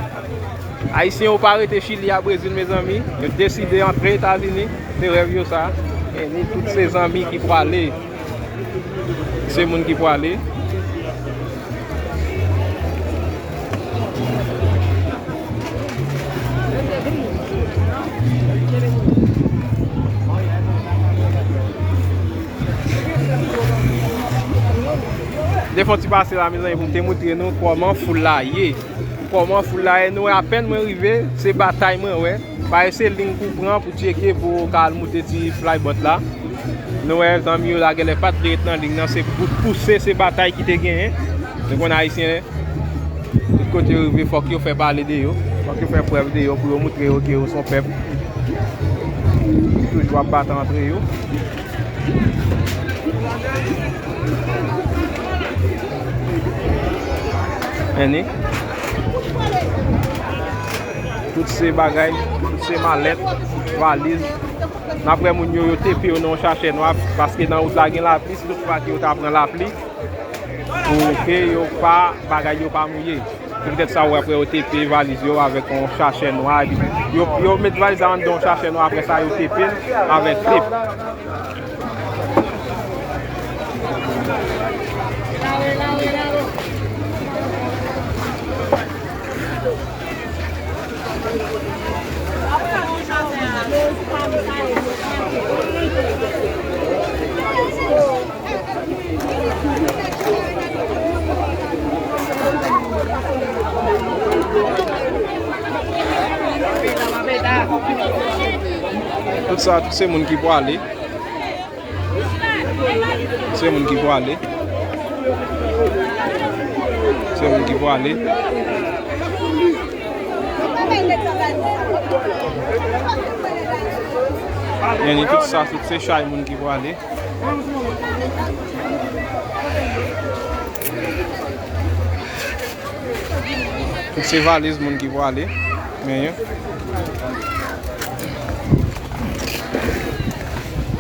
Ayisyen yo pa rete Chili a Brezil, mezanmi. Yo deside antre Etazini. Se rèv yo sa. Men ni tout se zanmi ki pwale. Se moun ki pwale. Te fè yon ti pase la, mezanmi, pou m te montre nou kòman foul la ye. Kòman foul la ye, nou wè apèn mwen rive, se batay mwen wè. Bagay se liy pou pran, pou tcheke, pou ka al moute ti flyboat la. Nou wè zanmi yo la genlè pa t vle ret nan liy nan, se bout pouse, se batay ki te genyen. Nou konn Ayisyen, tout kote yo rive, fòk yo fè pale de yo. Fòk yo fè prèv de yo pou yo montre yo ke yo se yon pèp ki toujou ap batay antre yo. Men ni. Tout se bagay, tout se malèt, valiz. N ap wè moun yo, yo tepe yo nan yon chachè nwa, paske nan wout la gen lapli, si tout fwa ke yo ta pran lapli, pou ke yo pa, bagay yo pa mouye. Se poutèt sa ou wè apre yo tepe valiz yo avèk yon chachè nwa, epi yo, yo met valiz la anndan yon chachè nwa, apre sa yo tepe l avèk tep. Tout sa, tout se moun ki pwale. Se moun ki pwale. Se moun ki pwale. Men ni tout sa, tout se chay moun ki pwale. Tout se valiz moun ki pwale. Men yo.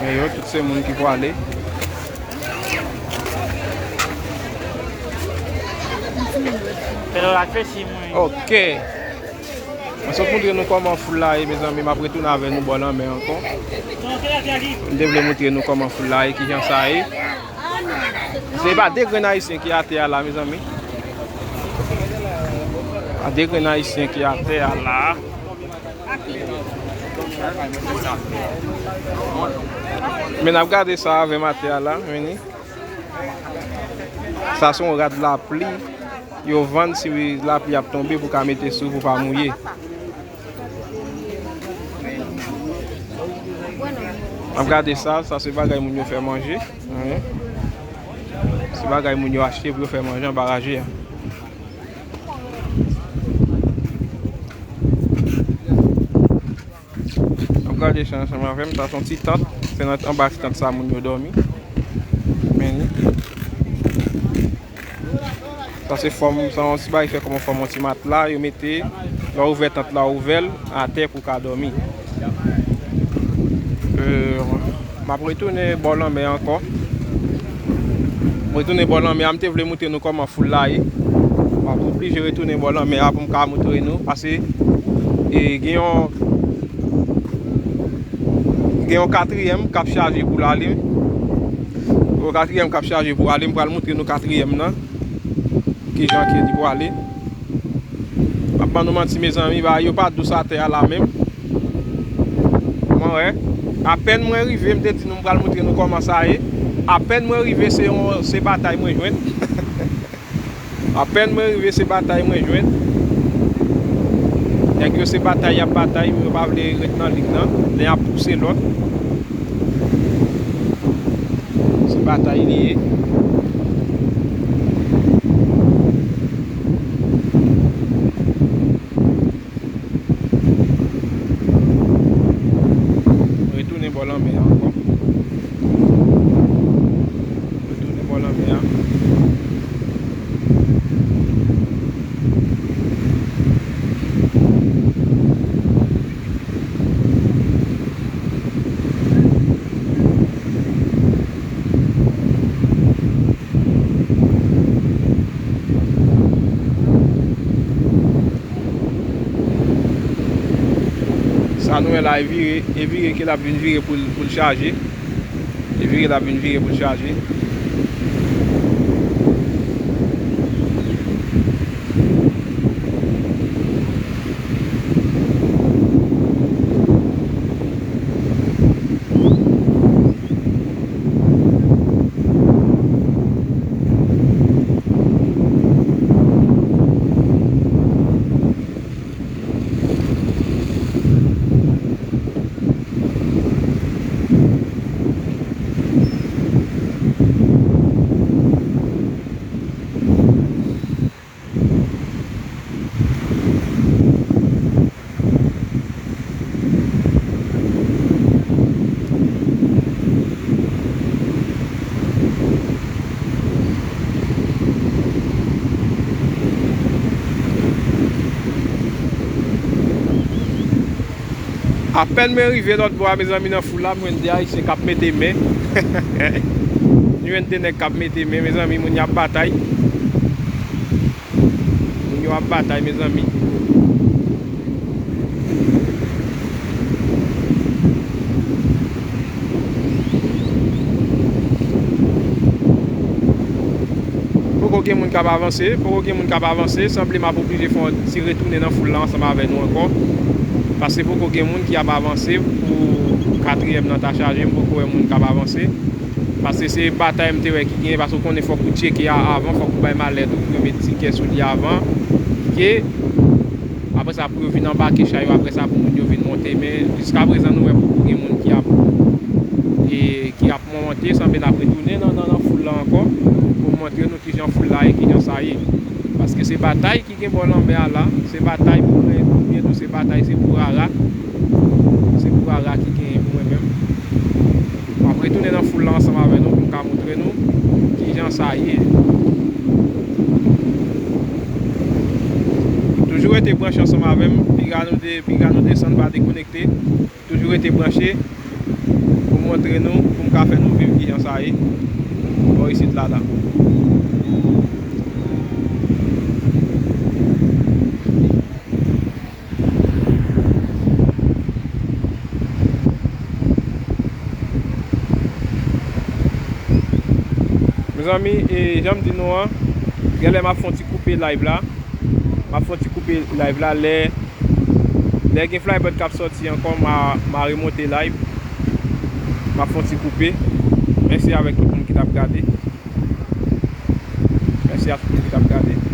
Men yo, tout se moun ki pwale. Fè lò la fè si mwen. Ok. Mwen sot montre nou kòman foul la ye, mezanmi, m ap retounen avè nou bò lanmè ankò. M te vle montre nou kòman foul la ye, kijan sa ye. Se pa de grenn Ayisyen ki atè a la, mezanmi. Pa de grenn Ayisyen ki atè a la. Men n ap gade sa avè m atè a la, men ni. Sa se yon rad lapli. Yo vann si lapli ap tonbe pou ka mete sou pou pa mouye. Ap gade sa, sa se bagay moun yo fè manje. Wi. Se bagay moun yo achte pou yo fè manje anba raje a. Ap gade sa ansanm avè m, sa se yon ti tant. Se nan anba ti tant sa moun yo dòmi. Men li. Sa se fòm, sa yon ti bagay fè kòman fòm yon ti matla, yo mete, lè w ouvè tant la, w ouvè l atè pou w ka dòmi. Euh, m ap retounen bò lanmè ankò. M retounen bò lanmè a, m te vle moutre nou kòman foul la ye. M ap oblije retounen bò lanmè a pou m ka moutre nou. Paske, e, gen yon, gen yon katriyèm k ap chaje pou l ale. Yon katriyèm k ap chaje pou ale. M pral moutre nou katriyèm nan. Kijan ke li pwale. M ap ban nou manti, mezanmi, bagay yo pa dous atè a la menm. Mwen wè, apèn mwen rive, m te di nou m pral moutre nou kòman sa ye. Apèn mwen rive, se yon, se batay mwen jwenn. Apèn mwen rive, se batay mwen jwenn. Nèg yo se batay y ap batay, yo pa vle ret nan lig nan. Lè y ap pouse lòt. Se batay li ye. Retounen bò lanmè a ankò. Retounen bò lanmè a. Sa nou wè la, e vire, e vire ke l ap vin vire pou l, pou l chaje. E vire l ap vin vire pou l chaje. Apèn mwen rive lòt bò a, mezanmi, nan foul la, m jwenn de Ayisyen k ap mete men. M jwenn de nèg k ap mete men, mezanmi, moun y ap batay. Moun yo ap batay, mezanmi. Poko gen moun k ap avanse, poko gen moun k ap avanse. Sanble m ap oblije fè yon ti retounen nan foul la ansanm avè nou ankò. Paske poko gen moun ki ap avanse pou katriyèm nan ta chaje, m poko wè moun k ap avanse. Paske se batay m te wè ki genyen, paske w konnen fòk ou tcheke a avan, fòk ou bay malèt ou, ou premye tikè sou li avan. Ke apre sa pou yo vin anbake chay yo, apre sa pou moun yo vin monte. Men jiskaprezan nou wè poko gen moun ki ap, e, ki ap monte, sanble n ap retounen nan, nan, nan foul la ankò pou montre nou kijan foul la ye, kijan sa ye. Paske se batay ki gen bò lanmè a la, se batay pou mwen, pou byen tou, se batay, se pou rara. Se pou rara ki genyen pou mwen menm. M ap retounen nan foul la ansanm avè nou pou m ka montre nou kijan sa ye. Toujou rete branche ansanm avè m, piga nou de, piga nou desann, pa dekonekte. Toujou rete branche pou m montre nou, pou m ka fè nou viv kijan sa ye bò isit la, la. Mezanmi, e, jan m di nou an, genlè m ap fè yon ti koupe live la. M ap fè yon ti koupe live la. Lè, lè gen Flybird k ap sòti ankò, m a, m a remonte live. M ap fè yon ti koupe. Mèsi avèk tout moun ki t ap gade. Mèsi a tout moun ki t ap gade.